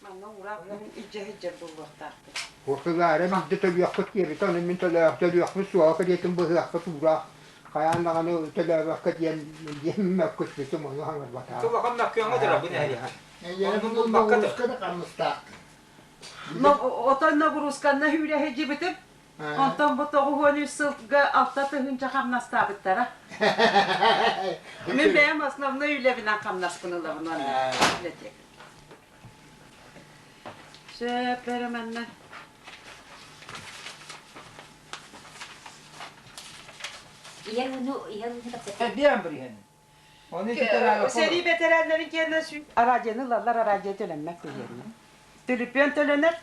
Манна уураах күһүн илдьэ сылдьар буолуохтаахпыт. Уокулаары биирдэ төлүөххүт диэбитэ, ону мин төлүөхпүт суоҕа кэриэтин быһыаххыт уураах хайаан даҕаны төлөөбөккө диэн диэн мөккүспүтүм ону хаҥырбатаҕа. Улахан мөккүөҥҥө турар бу нэһилиэк. Оннун булбакка да хамнастаахтын. Отой нагрузканна сүүрэ сылдьыбытым. Онтон бу 93 сылга 6 тыһыынча хамнастаабыттара. Мин бэйэм основной үлэбинэн хамнаспын ылабын уонна библиотека. Сөп эрэ манна. Ийэр ууну, ийэр ууну кэпсэтэ. Биэм бириһэн. Оны ити Сэрии бэтэрээннэрин киэнэ араадьыйаны ылаллар, араадьыйа төлөммөт киһиэнэ. Түлүпүөн төлөнөр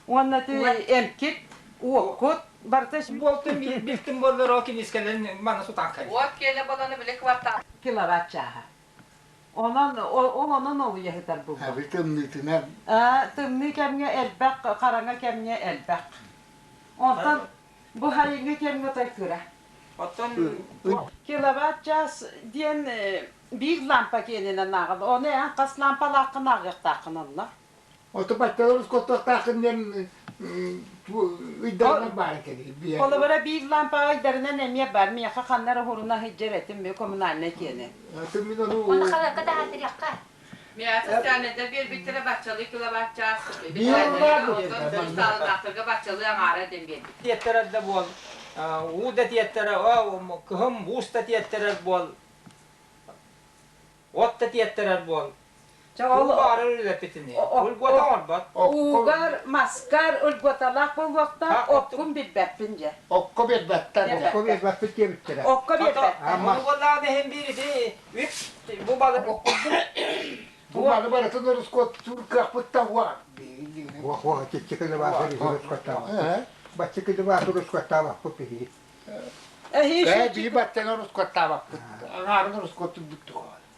уонна эмкит, уоккут барыта Буолтун билтин буоллар о кинискэлэн мана сутаан кэлли. Уот киэлэ боланы били квартал. Киловатт чааһа. Онон ол онон олуйа сытар буолла. Аби тымныытынан. Тымныы кэмҥэ элбэх, хараҥа кэмҥэ элбэх. Онтон бу сайыҥҥы кэмҥэ отой кыра. Оттон Киловатт час диэн биир лампа киэнинэн ааҕыллар. Ону эн хас лампалааххын ааҕыахтааххын онно. Ото баччалар ускуоттуохтааххын диэн ыйдарынан баар этэ. Холобура биир лампаҕа ыйдарынан эмиэ бар. Миэхэ ханна эрэ уһуруна сылдьар этим коммунальнай киэнэ. Мин ону Оны халарга таһаатырыахха. Миэхэ социальнайдар биэрбиттэрэ баччалыы киловатт час. Сааланаахтарга баччалыы аҥаара диэн биэрбит. Тиэттэрэр да буол, уу да тиэттэрэ, кыһым уус да тиэттэрэр буол, от да тиэттэрэр буол. Чэ ол баарар үлэппитини. Ульгота оҥорбот. Уугар, маскар ульготалаах буолуохтаах, оккун билбэппин дьэ. Окко биэрбэттэр. Окко биэрбэппит диэбиттэрэ. Окко биэрбэттэр. Ону буоллаҕына иһин биир ити үп бу балык Бу балы барытын орускуоттуур кыахпыт уа. Уох уох чиччикили баатыр урускуоттаабаппыт. Баччыкили баатыр урускуоттаабаппыт биһиги. Ээ биһи баттан орускуоттаабаппыт. Аҥаарын орускуоттурбут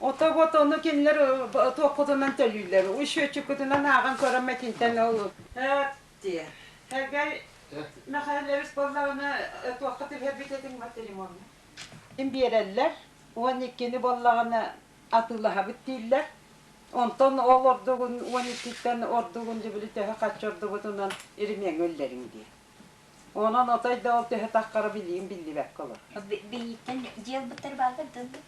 Ото вот ону кинилэр туоххутунан төлүүллэр. Счетчиккутунан ааҕан көрөн мэтинтэн ол дии. Хергай Михайлович буоллаҕына туохха түһэрбит этиҥ матримонна? Биэрэллэр. 12-ни буоллаҕына атыылаһабыт дииллэр. Онтон ол ордугун 12-ттэн ордугун дьибили төһө хаччы ордубутунан иримиэҥҥэ үллэриҥ дии. Онон отой да ол төһө таххара билиим биллибэккэ олор. Биһиттэн дьиэ ылбыттар бааллар дылы.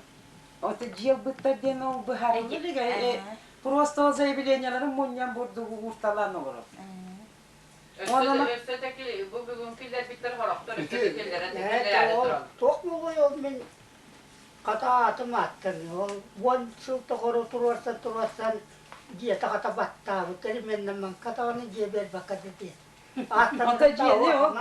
Ото дьиэ ылбыттар диэн ол быһаарыллар просто ол заявлениеларын мунньан бурдугу уурталаан олорор. Өссө да бу бүгүн киллэрбиттэр хорохтор өссө да киллэрэн киллэрээри тураллар. Туох буолуой ол мин хата аатым ааттаныы. Ол 10 сыл тоҕору туруорсан туруорсан дьиэтэ хата баттаабыт. Ременнэммэккэ даҕаны дьиэ биэрбэккэ да диэн. Ото дьиэни ол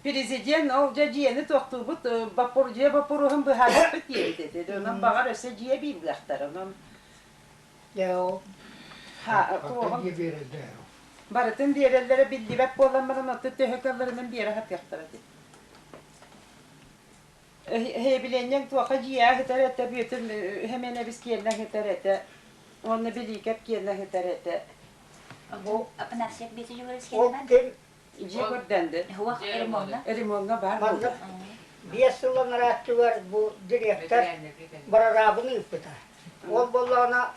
президент ол дьэ дьиэни туохтуубут дьиэ боппуруоһун быһаарбыт диэбит этэ. Онон баҕар өссө дьиэ биирдэхтэр. Онон дьиэ биэрэллэр. Барытын биэрэллэрэ биллибэт буолан баран оттон төһө кыалларынан биэрэ сатыахтара дии. Эһэбилиэнньэҥ туоха дьиэҕэ сытар этэ, Бүөтүр Хэмиэнэбис киэннэ сытар этэ, уонна Билиикэп киэннэ сытар этэ. Бу Афанасьев Бетежевич Ол ким Дьиэ көрдөндөт. Хуах ремонна. Ремонна баар буолла. 5 сыл анарааччылар бу директор барараабын ыыппыта. Ол буоллаҕына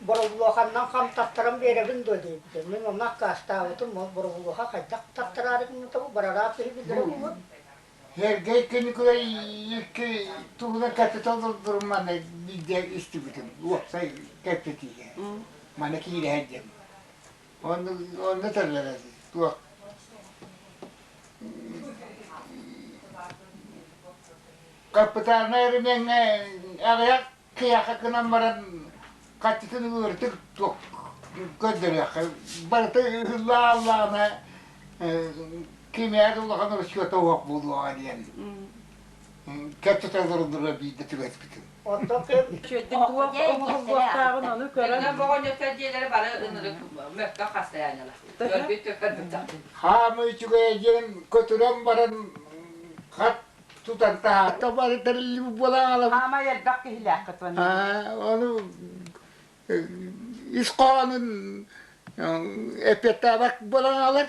боробулуоханнан хам таттаран биэрэбин дуо диэбитэ. Мин онно аккаастаабытым, ол боробулуоха хайдах таттараары гыммыта бу барараап киһи биллэрэ буолуо. Сергей Киникулай икки туһунан кэпсэтэ олордорум манна биирдэ истибитим уопсай кэпсэтиигэ. Маны киирэһэр диэн. Онно онно этэллэр туох капитальнай ремеҥҥэ аҕыйах кыйаха гынан баран хаччытын ыарытык туох көрдөрүөххэ барыта ыһыллааллаҕына кимээр улахан расчета уох буолуоҕа диэн кэпсэтэ олороллоро биирдэ түбэспитим. Оттон ким Үчүгэйдик туох оҥоһуллуохтааҕын ону көрөн Тэҥнэн боҕонньоттор дьиэлэрэ бары ынырык мөккө хастайаанньалар. Көрбүт көрбүт Хаамыы үчүгэйэ диэн көтүрэн баран хат тутан таһаатта бары тэриллибит буолан аҕалабыт. Хаамай элбэх киһилээххит уонна. Ону ис хоһоонун эппиэттээбэт буолан аҕалар.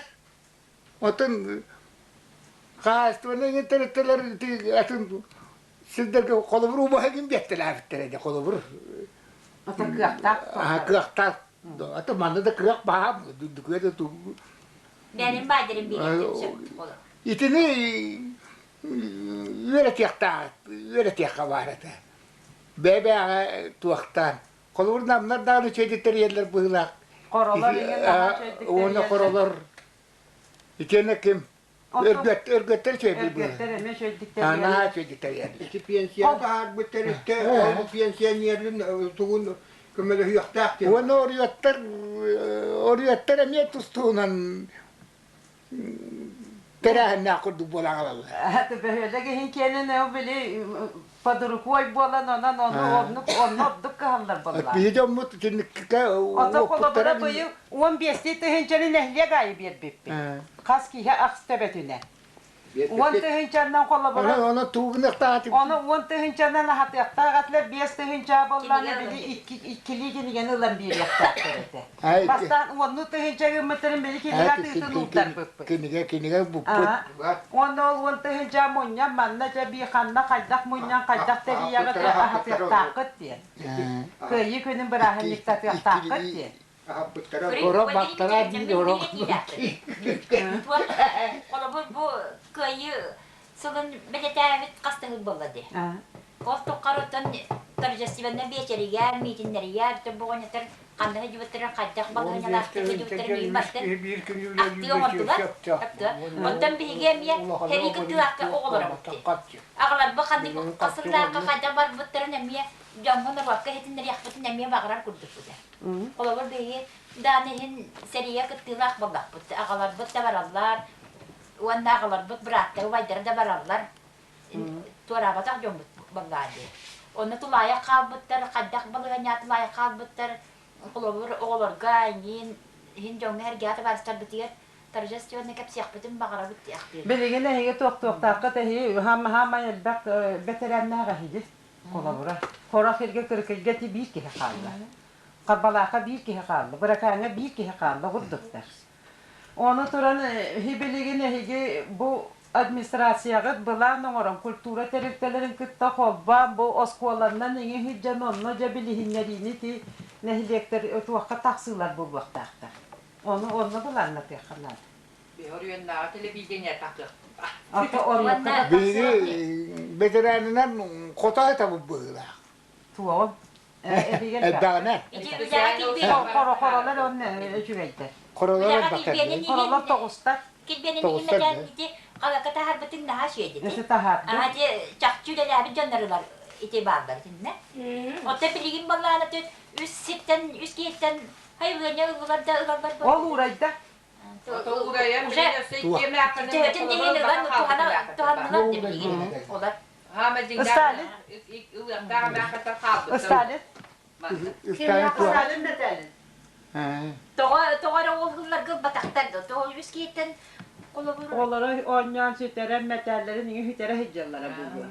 Оттон хаһаайыстыбаннай тэрилтэлэр атын сирдэргэ холобур убаһа гин биэттэлээбиттэрэ дии холобур. Ото кыахтаах. Кыахтаах. Ата манна да кыах баһаам, дүкүө да тугу. Бэйэм баайдарын биэриэхтэрин сөп олор. Итини үөрэтиэхтээх, үөрэтиэххэ баар этэ. Бэйэ-бэйэҕэ туохтаан. Холобур, намнар даҕаны үчүгэйдик тэрийэллэр быһыылаах. Хоролор иҥин наһаа үчүгэйдик Уонна тэрийэллэр. хоролор итиэннэ ким Өргөттөр өргөттөр үчүгэйдик Өргөттөр эмиэ үчүгэйдик Наһаа үчүгэйдик тэрийэллэр. Ити пенсияны таһаарбыт тэрилтэ ол пенсионерын тугун көмөлөһүөхтээх диэн. Уонна оруйуоттар оруйуоттар эмиэ тус-туһунан тэрээһиннээх курдук буолан аҕалаллар. Бөһүөлэк иһин киэнин ол били под рукой буолан онон ону оннук онно ордук кыһаллар буолла. Биһи дьоммут итинниккэ Ото холобура быйыл 15 тыһыынчаны нэһилиэк аайы биэрбиппит. Хас киһи ахс төбөтүнэн. Уон тыһыынчаннан холобура Ону туугунуохтаах Ону уон тыһыынчанан аһатыахтаах этилэр, биэс тыһыынча буоллаҕына били икки иккилии кинигэни ылан биэриэхтээхтэр этэ. Бастаан уоннуу тыһыынча гыммыттарын били кинигэ атыытын уурдарбыппыт. Кинигэ кинигэ буппут. Уонна ол уон тыһыынча мунньан манна дьэ бии ханна хайдах мунньан хайдах тэрийэҕит аһатыахтааххыт диэн. Кыайыы күнүн бырааһынньыктатыахтааххыт диэн. Аһаппыттара Оро баттара диир оро. Холобур бу кыайыы сылын бэлэтээбит хас тыһыл буолла дии. Ол туххарыттан торжественнай биэчэригэр, миитиннэригэр, буҕунньатар ханна сылдьыбыттарын хайдах балаһыанньалаахтык сылдьыбыттарын билин бартын ахтыы оҥордулар. Оттон биһиги эмиэ сэрии кыттыылаахха оҕолоробут дии. Аҕаларбыт ханнык хасыллаахха хайдах барбыттарын эмиэ дьоҥҥо норуокка иһитиннэриэхпитин эмиэ баҕарар курдукпут. Холобур, биһиги дааны иһин сэриигэ кыттыылаах буоллахпыт. Аҕаларбыт да бараллар, уонна аҕаларбыт бырааттара, убайдара да бараллар. Туораабатах дьоммут буоллаҕа дии. Онно тулаайах хаалбыттар, хайдах балаһыанньаҕа тулаайах хаалбыттар, холобур, оҕолорго эҥин иһин дьоҥҥо эргэҕэ табаарыстарбытыгар торжественно кэпсиэхпитин баҕарабыт диэхтиир. Билигин эһиги туох-туохтааххыт эһиги хаамай элбэх бэтэрээннээх эһиги. Холобура, Хорох сиргэ Кырыкыйга ити биир киһи хаалла. Харбалаахха биир киһи хаалла, Быракааҥҥа биир киһи хаалла курдуктар. Ону туран билигин эһиги бу администрацияҕыт былаан оҥорон культура тэрилтэлэрин кытта холбоон бу оскуоланнан иҥи сылдьан онно дьэ билиһиннэриини ити нэһилиэктэр туохха тахсыылар буолуохтаахтар. Ону онно былааннатыахха наада. Оройуоннааҕы телевидение тахсыахпыт. Биһиги бэтэрээнинэн хото этабыт быһыылаах. Туоҕун? Элбэҕинэ. Хоролор онно үчүгэйдэр. Хоролор элбэхтэр. Хоролор тоҕустар. Килбиэнин иһимэтэн ити халакка таһарбытын наһаа үчүгэйдик. Өсө таһаарды. Аха ити чахчы үлэлээбит дьоннорулар ити бааллар итиннэ. Оттон билигин баллаана үс сиртэн үс киһиттэн хайвыанньа ыллылар да ылаллар. Ол уурайда. Сталин. Сталин. Сталин мэтээлин. Тоҕо тоҕо эрэ ол сылларга ылбатахтар да тоҕо үс киһиттэн холобур Оҕолоро оонньоон сүтэрэн мэтээллэрин иҥи сүтэрэ сылдьаллара буолуо.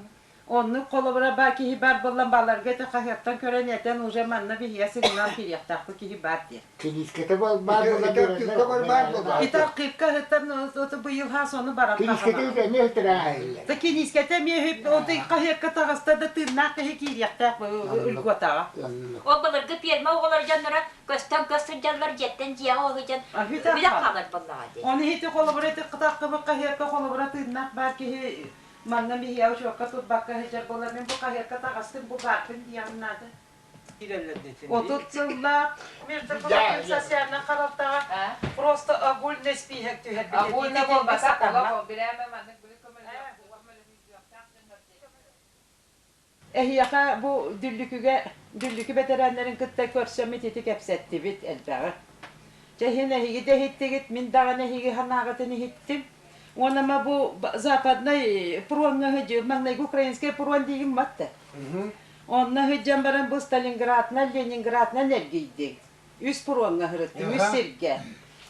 Оннук холобура ба киһи бар буоллан баларга ити хаһыаттан көрөн этэн уже манна биһигэ сигнал киириэхтээх бу киһи бар диэн. Киниискэтэ баар буолан биэрэллэр. Ити архивка ыттан быйыл хаас ону баран Киниискэтэ эмиэ үтэрээһиллэр. Та киниискэтэ эмиэ оты хаһыакка таҕыста да тыыннаах киһи киириэхтээх ылгуотаҕа. Ол былыргы пиэрмэ оҕолор дьонноро көстөн көс сылдьаллар дьиэттэн дьиэҕэ уһуйдьан үлэх хаалар буоллаҕа дии. Оны ити холобура ити кытаххыбыт хаһыакка холобура тыыннаах баар киһи Манна биһиэхэ учуокка турбакка сылдьар буолан мин бу хаһыакка таҕыстым, бу баартын диэҕим наада. 30 сыллаах между социальнай харалтаҕа просто огульный список түһэрбит. Огульный буолбатах, олох бирээмэ маннык Эһиэхэ бу Дүллүкүгэ Дүллүкү бэтэрээннэрин кытта көрсөммүт ити кэпсэттибит элбэҕи. Чэ иһин эһиги да иһиттигит, мин даҕаны эһиги санааҕытын иһиттим. Уонна ма бу западнай фроҥҥа сылдьыы, маҥнайгы украинскай фронт диигин батта. Онно сылдьан баран бу Сталинградынан, Ленинградынан эргийдиҥ. Үс фроҥҥа сырыттым, үс сиргэ.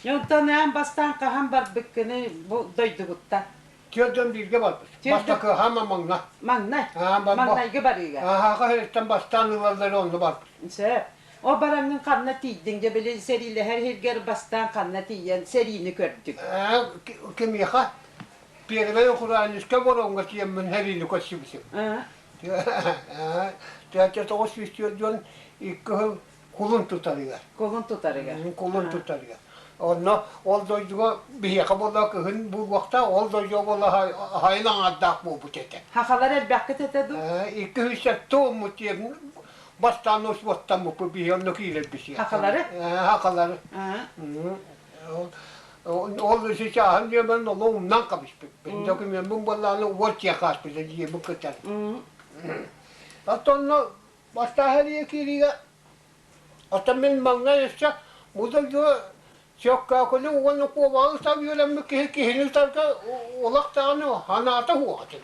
Онтон аан бастаан хаһан барбыккыный бу дойдугуттан? Түөрт дьон бииргэ барбыт. Бастакы хаама маҥна. Маҥна? Маҥнайгы барыыга. Ааха иһиттэн бастаан ылаллар онно барбыт. Сөп. Ол бараҥҥын ханна тиийдиҥ? Дьэ били сэриилэһэр иһиргэр бастаан ханна тиийэн сэриини көрдүк? Кимиэхэ? Первый Украинскай боруоҥҥа тиийэммин сэриини көрсүбүтүм. Тыатча 904 дьон Икки сыл кулун тутарыгар. Кулун тутарыгар. Кулун тутарыгар. Онно ол дойдуга биһиэхэ буолла кыһын буолуохтаах, ол дойдуга буолла хайын аҥардаах буолбут этэ. Хахалар элбэххит этэ дуу? Икки сүүс уоммут диэн бастаан усуоттаммыппыт биһи онно киирэрбит. Хахалары? Хахалары. Ол сычааһын диэмэн олу умнан кабыспыппын. Докумеммун буоллааны уот чехааспыта диэбин кытар. Оттонно бастааһы киириигэ Оттон мин маҥнай өссө бу дойдуга Чөккөөкүнү уонна куобаҕы ытар үөрэммит киһи киһини ытарга олох даҕаны санаата суох этим.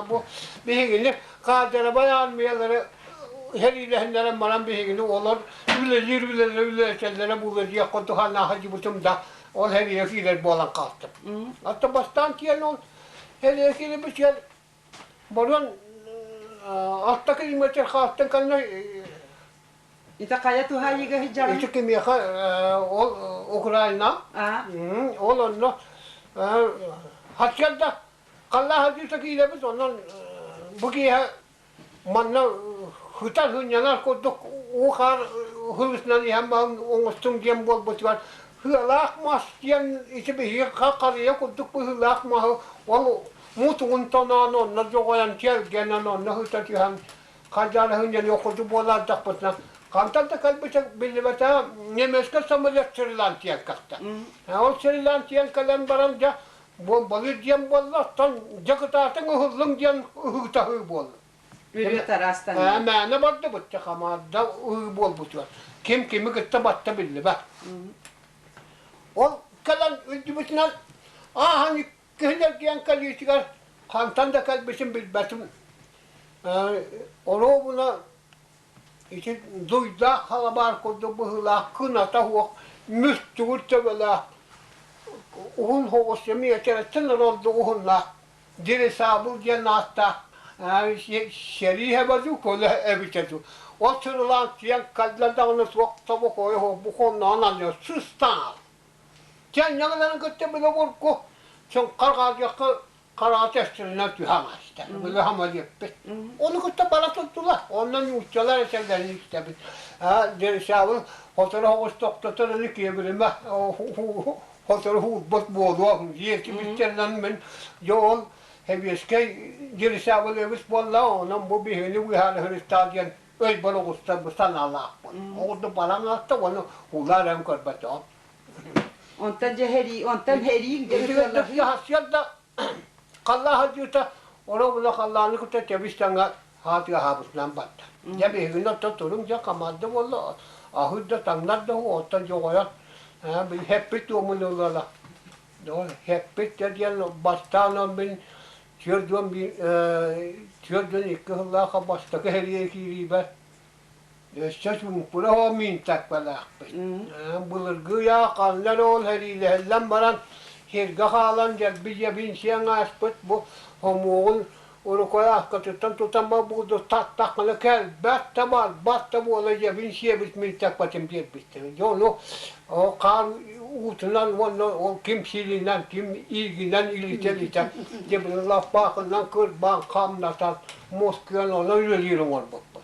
Бу биһигини каадырабай аармыйалары сэриилэһиннэрэн баран биһигини олор үлэлиир үлэлэрэ үлэлэтэллэрэ буолуо диэх курдук санаа сылдьыбытым да ол сэриигэ киирэр буолан хаалтым. Оттон бастаан тиийэн ол сэриигэ киирбит Борон алта километр хаалтан кэннэ Ити хайа туһаайыыга сылдьаҕын? Ити кимиэхэ ол Украина. Ол онно хаччарда халлаа хадьыыта киирэбит онон бу киэһэ манна хытар сынньанар курдук уу хаар хылысынан иһэн баһын оҥостуҥ диэн буолбутугар сыалаах мас диэн ити биһиги харыйа курдук быһыылаах маһы ол мутугун тоноон онно дьоҕойон тиэргэнэн онно сыта түһэн хадьаана сынньаныах курдук буолаардахпытына хантан да кэлбитэ биллибэтэ немецкэй самолет сырылаан тиийэн кэлтэ. Ол сырылаан тиийэн кэлэн баран дьэ Буомбалыыр диэн буолла, оттон дьакытаатыҥ ыһыллыҥ диэн ыһыытаһыы буолла. Үрүө тарастанна. Мээнэ бардыбыт, хамаанда ыһыы буолбутугар. Ким кими кытта батта биллибэт. Ол кэлэн үрдүбүтүнэн ааһан иккиһин эргийэн кэлиитигэр хантан да кэлбитин билбэтим. Оруобуна ити дуйдаах халабаар курдук быһыылаах кыната суох мүс-түгүр төбөлөөх уһун соҕус миэтэрэттэн ордук уһуннаах дирижабл диэн ааттаах сэрии эбэ дуу көлө эбитэ дуу ол сырылаан тиийэн кэллэ даҕаны суох тобохойо суох бухонноон анньар сыстаал тиэнньэҕилэрин кытта бile урку чуҥхар хаадьахха хараҕа тэстэринэн түһэн ааста. Били хамалыаппыт. Ону кытта бара турдулар. Онно нууччалар этэллэрин истэбит. Дирижабл сотору соҕус тохтотор ини киэбиримэ сотору уурбут буолуо диэчибиттэринэн мин дьэ ол сэбиэскэй дирижабл эбит буолла онон бу биһигини быыһаары сырыттаа диэн өйбөр оҕустарбыт санаалаахпын. Ол баран ааста уонна уулаа эрэн көрбөтөҕүм. Онтон дьэ һэрии, онтон һэрииҥ дьэ Хасыарда халлаа сылдьыыта оро-була халлааны кытта тэбис-тэҥҥэ хаатыаһаабытынан барда. Дьэ биһигини оттон туруҥ дьэ команда буолла, аһыыр да таҥнар да оттон дьоҕойон һэппит туомун ыллала. Һэппит дьэ диэн бастаан мин 42 сыллаахха бастакы һэриэ киириибэр Өссө чуҥкура оһо миинтэкпэлээхпит. Былыргы ыйаах ханна эрэ ол сэриилэһиллэн баран сиргэ хаалан дьэлби дьэбин сиэн ааспыт бу хомуоҕун рукояткатыттан тутан барбыт таттаххына кэлбэт да барбат да буола дьэбин сиэбит миинтэкпэтин биэрбиттэр. Дьэ ону хаар уутунан уонна ол ким силинэн, ким иигинэн илитэ-илитэ дьэбин лаппаахынан кырбаан хамнатан мускуйан онон үлэлиир оҥорбуппут.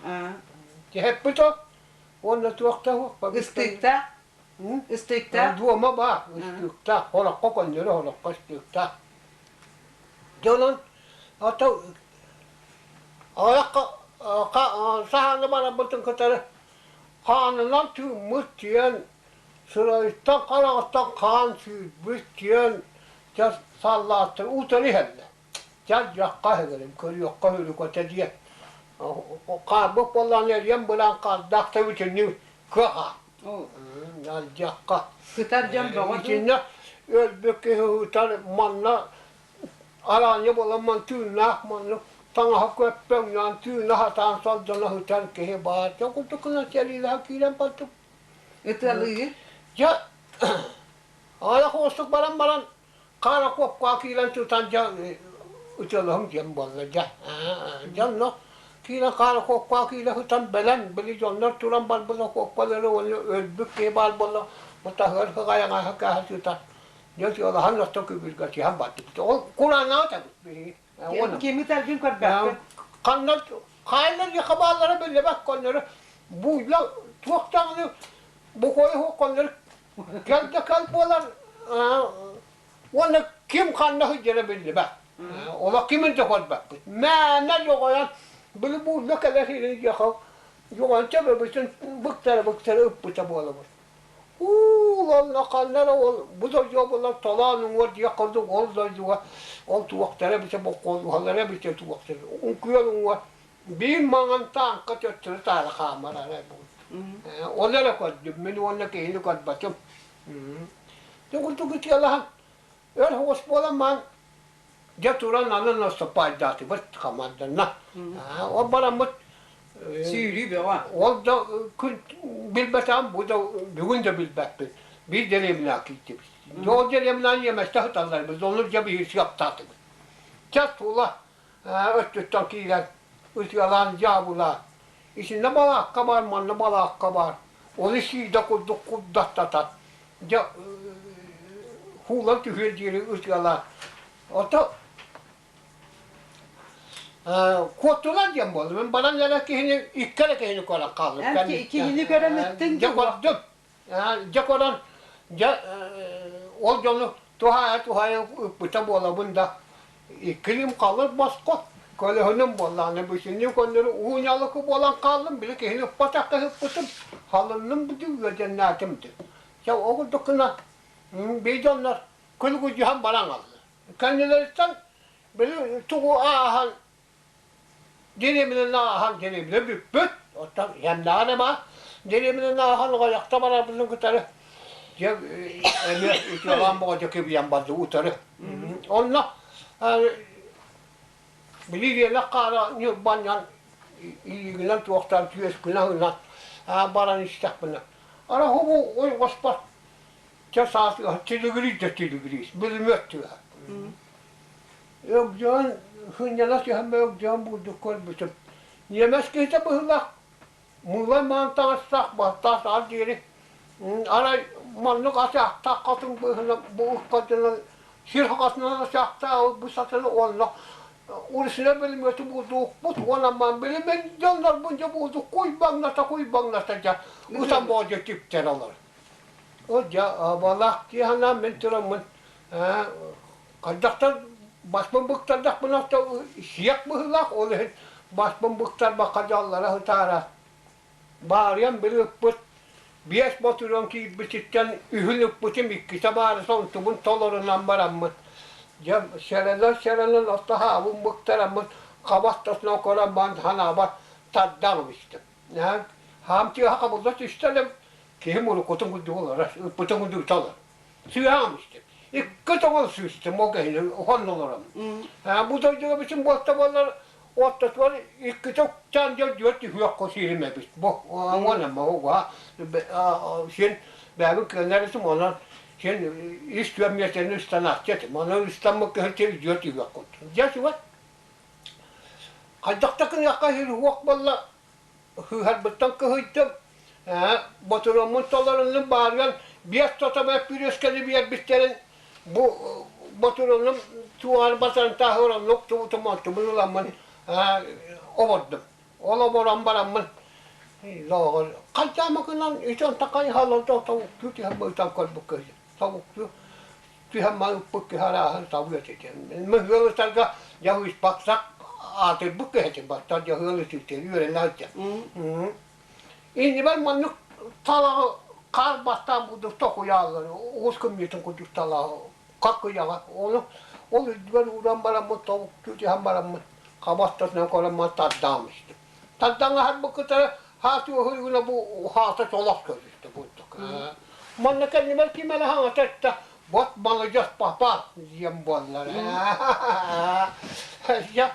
Түһэппит ол. Уонна туох да суох. Ыстыыктаах? Ыстыыктаах? Дуома баар, ыстыыктаах. Хороххо көннөрү хороххо ыстыыктаах. Дьонун ото аҕыйах саһааны барарбытын кытары хаанынан тыыммыт диэн, сырайыттан хараҕыттан хаан сүүрбүт диэн дьэ саллааттар утары иһэллэр. Дьардьахха иһигирим, көрүөххэ үрүкэтэ диэн. Хаарбыт буоллаҕына эрийэн былаан хаардаах да бүтүннүү кыаха. Дьардьахха. Сытар дьон бөҕө дуу? Итиннэ өлбүт киһи ыытар манна араанньа буолан ман тыыннаах маннык таҥаһа көппөҥнөөн тыына сатаан сордоно сытар киһи баар. Дьэ курдук гынан сэлиилэһэ киирэн бардым. Ытыалыыр? Дьэ аҕыйах уустук баран баран Хара куоппаҕа киирэн тутан дьэ ытыалаһым диэн буолла дьэ. Дьонно киирэн хаара куоппаҕа киирэ сытан бэлэм били дьоннор туран барбыта куоппалары уонна өлбүт киһи баар буолла бу таһыгар сыҕайаҥаһа кээһэ сытар. Дьэ ытыалаһан оттон күбүргэтиһэн бардыбыт. Ол курааннаҕа тэбит биһиги. Кими таргын көрбөккүн? Ханна хаайылар хабааллара биллибэт көннөрү. Буулла туох даҕаны бокуойа суох хоннор кэл да кэл буолар уонна ким ханна сылдьара биллибэт. Олох кимин да көрбөппүт. Мээнэ дьоҕойон били буулла кэлэр сирин дьахал дьоҕойон төбөбүтүн быктара-быктара ыппыта буолабыт. Уу, онно ханна эрэ ол бу дойдуга буолан толоон уҥуор диэх курдук ол дойдуга ол туохтара эбитэ боккуолуһалара эбитэ туохтара үҥкүөл уҥуор биир маҥан тааҥка төттөрү таары хаамар арай бу. Ол эрэ көрдүм мин уонна киһини көрбөтүм. Дьэ курдук ытыалаһан өр соҕус буолан маан дьэ туран аны наступайдаатыбыт хамаанданна. Ол бараммыт Сүүрүү бөҕө. Ол да күн билбэтэҕим, бу да бүгүн да билбэппин. Биир дэриэбинэҕэ киирдибит. Ол дэриэбинэҕэ ньиэмэстэр сыталлар эбит, ону дьэ биһиги сыаптаатыбыт. Чэ тула өттүттэн киирэн ытыалаан дьаабылаан. Итиннэ балаакка баар, манна балаакка баар. Ону сиидэ курдук курдаттатан, дьэ хуулан түһүөр диэри ытыалаан. Ото Куоттулар диэн буолла. Мин баран эрэ киһини, икки эрэ киһини көрөн хааллым. Киһини көрөн ыттын Дьэ көрдүм. Дьэ көрөн, дьэ ол дьону туһаайа-туһаайа ыппыта буолабын да, иккилим халыр босхо, көлөһүнүм буоллаҕына бүтүннүү көннөрү уу ньалыкы буолан хааллым, били киһини ыппатахха ыппытым, халынным бу үөдэннээтим дии. Дьэ ол курдук гына бии дьоннор күлгүдьүһэн баран хаалла. Кэннилэриттэн били тугу ааһан деревнаны ааһан деревня бүппүт. Оттон хэмнэҕин эмэ деревнаны ааһан оҕойохто барарбытын кытары дьэ эмиэ үтүөлээн боҕо кибийэн барды утары. Онно били иэнэх хаара ньурбанньан илиигинэн туохтаан түөскүнэн гынан баран истэхпинэ ара хобу ойоҕоспор Чэ саас тилигириир да тилигириир, бүлүмүөт тыаһа. Өгдьөөн сынньана түһэн өгдьөөн бурдук көрбүтүм. Ньиэмэс киһитэ быһыылаах, мыллай маан таҥастаах, баттаах саас диэри арай маннык ачаахтаах хатыҥ быыһынан бу ыккардынан сир хахасынан ачаахтаах бу сатаны уонна урусуна бүлүмүөтү булдуукпут уонна ман билимин дьоннорбун дьэ булдук куйбаҥната куйбаҥната дьэ ытан боодьо түптэр олор. Ол дьэ абалаах дии санаан мин тураммын хайдахтан баспын быктардахпына сиэх быһыылаах, ол иһин баспын быктарбакка дьаллара сытаара. Баарыйан били ыппыт биэс ботуруон киирбититтэн үһүн ыппытым иккитэ баара онтубун толорунан бараммын дьэ сэрэнэн-сэрэнэн отто хаабын быктараммын хабах тосунан көрөн баран санаабар тардан истим. Хаам тыаһа хабылла түстэ да киһим уруккутун курдук олорор, ыппытын курдук ыта олорор. Сыыһаҕым истим. Икки тоҕол сыыстым ол киһини уһанна олороммун. Бу дойдуга бүтүн буолта буоллар ортотугар иккитэ уктаан дьон түөрт түһүөх сиирим эбит. Бу уонна уга син бэйэбин кыаннарытым онон син ис түөн миэтэни ыстанааччы этим. Онон ыстаммыт киһи түөрт түһүөх курдук. Дьэ чугас Хайдах да гыныахха иһин буолла Сыыһарбыттан кыһыйдым. Ээ, ботуруоммун толоруннум баарыгар биэс сотовай пүрүөскэни биэрбиттэрин бу ботуруонум туоҕар батаран тааһыраннык тубутум онтубун ыламмын обордум. Ол оборон бараммын лооҕор хайдаама гынан итон такай халалда тобуктуу түһэн быытан көрбүт киһи тобуктуу түһэн маныппыт киһи арааһын табыа этэ. Мыһыал ытарга дьаһыыспаксак аатырбыт киһи этим баттар дьаһыал ытыытын үөрэнээччи. Иннибэр маннык талаҕы хаар бастаан курдук токуйааллар, уус кымньыытын курдук талаҕы хаккыйаҕа. Ону ол үрдүгэр ууран бараммыт, тобуктуу түһэн бараммыт, хабастатынан көрөн тардаан истим. Тардаҥаһарбыт кытары хааты уһуйгуна бу хаата чолох көрүстэ курдук. Манна кэннибэр ким эрэ хаҥата эттэ, вот маладьыас папа диэн буоллар. Дьэ,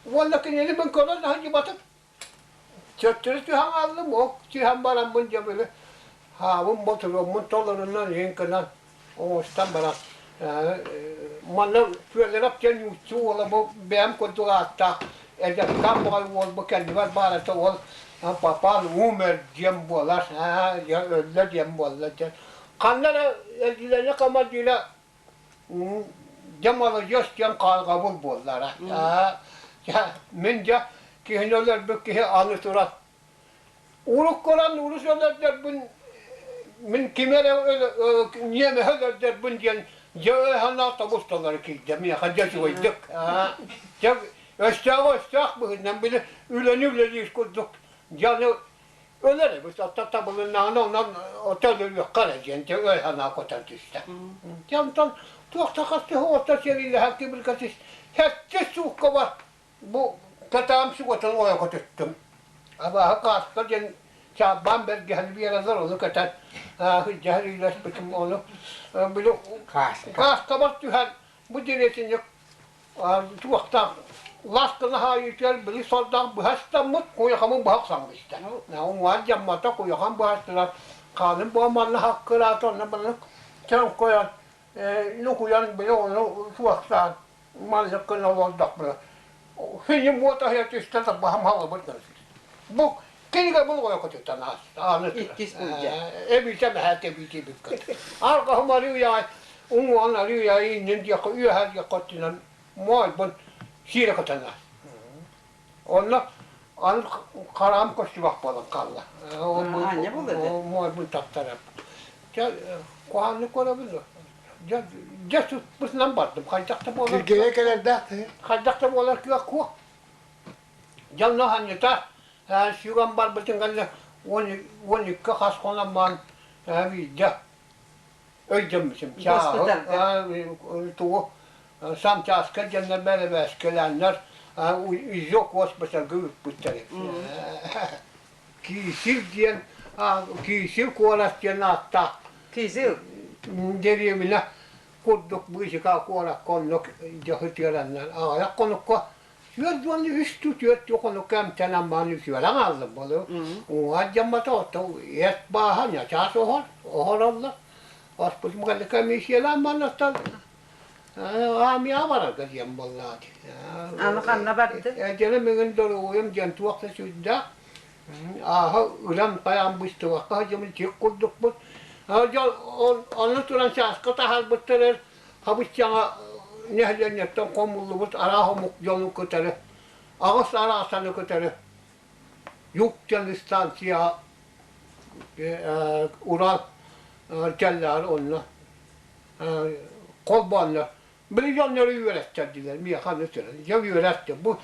уонна кинини мин көрөн сылдьыбатым. Төттөрү түһэн хааллым, ол түһэн бараммын дьэ били хаабын ботуруоммун толорунан иһин гынан оҥостон баран манна Федоров диэн нуучча уола бу бэйэм курдук ааттаах эдэркээн баҕайы уол бу кэннибэр баар этэ ол папан умер диэн буолар өллө диэн буолла диэн ханна эрэ эрдилэни командира дьэ маладьыас диэн хаалҕабыл буоллара мин дьэ киһини өлөрбүт киһи аны туран. Уруккуран урус өлөрдөрбүн мин ким эрэ ньиэмэһи өлөрдөрбүн диэн дьэ өй-санаа тобус-толору киирдэ миэхэ дьэ үчүгэйдик. Дьэ өстөөҕү өстөөх быһыытынан били үлэни үлэлиир курдук дьону өлөр эбит оттон табылыннаҕына онон өлөрүөххэ эрэ диэн дьэ өй-санаа көтөн түстэ. Дьэ онтон туох да хастыһы отто сиэрилэһэр кибиргэтис сэттис суукка бар Бу татаам субатын ойо көтүттүм. Абааһы кааска диэн чаабаан бэргэһэни биэрэллэр, ону кэтэн сылдьаһар үлэспитим ону били кааскабар түһэн бу дэриэтинньик туохтаах ласканы хаайыытыгар били сордоох быһа ыстаммыт, куйахамын быһа охсон бистэ. Уҥуор дьаммата куйахам быһа ыстанар, хааным буоманна хаккыраата, онно маннык чоҥкойон нукуйан били ону суохтаан Маннык гына олордохпуна, синим уот аһыйа түстэ да баһым халыбыр гына Бу кинигэ булгуйа көтүтэн аны Иккис булдьа. Эбиитэ мэһээт эбиити бүккэ. Арҕаһым арыый уҥуоҕун арыый иннин диэххэ үөһэ диэххэ өттүнэн моойбун сиирэ көтөн Онно аны хараам көстүбэх буолан хаалла. Аанньа буолла да. Моойбун таптарар. Дьэ, куһааннык көрөбүн дуо? Дьэ, дьэ сыппытынан бардым. Хайдах да буолар. Киргиһэ кэлэрдээх Хайдах да буолар кыах куох. Дьонно ханньыта сүгэн барбытын кэннэ 12 хас хонон баран биирдэ өйдөммүтүм. Тугу сам чааска дьоннор бэрэбээскэлээннэр изок госпитальга ыыппыттар Киисил диэн Киисил куорат диэн ааттаах Кизил дэриэбинэ курдук быысыка куоракка оннук дьахытыараннар аҕыйах хонукка 43 түөрт хонукка эмтэнэн баран үтүөрэн хааллым болу уҥуор дьаммата ото эт бааһа ньачаас оһор оһороллор оспутум кэллэ комиссиялаан маннаттан Аамыйаҕа барарга диэн буоллаҕа дии. Аны ханна барды? Эдьэрэ миҥин доруобуйам диэн туох да сүрдээх. Ааһа ылан хайаан быстыбакка сылдьабын тик курдукпут. Онно туран чааска таһаарбыттар хабыс-саҥа нэһилиэнньэттэн хомуллубут араас омук дьону кытары аҕыс араасаны кытары юг диэн станцияҕа Урал кэллэҕэр онно холбооннор били дьоннору үөрэттэрдилэр миэхэ аны туран дьэ үөрэттим бу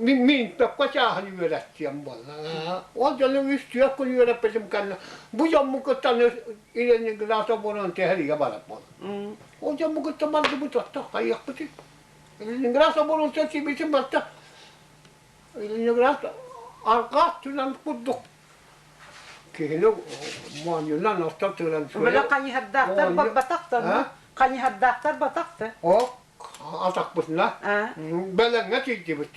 мин минтокко чааһын үөрэттиэм буолла ол дьону үс түөрт күн үөрэппитим кэннэ бу дьоммун кытта аны Ленинград оборон тэһэригэ барар буолла ол дьоммун кытта бардыбыт оттон хайыахпытый Ленинград оборонтан тиийбитим барта Ленинград арҕаа өттүнэн курдук киһини моонньунан орто тыыран Били хайыһардаахтар барбатахтар хайыһардаахтар батахта О атахпытына бэлэҥҥэ тиийдибит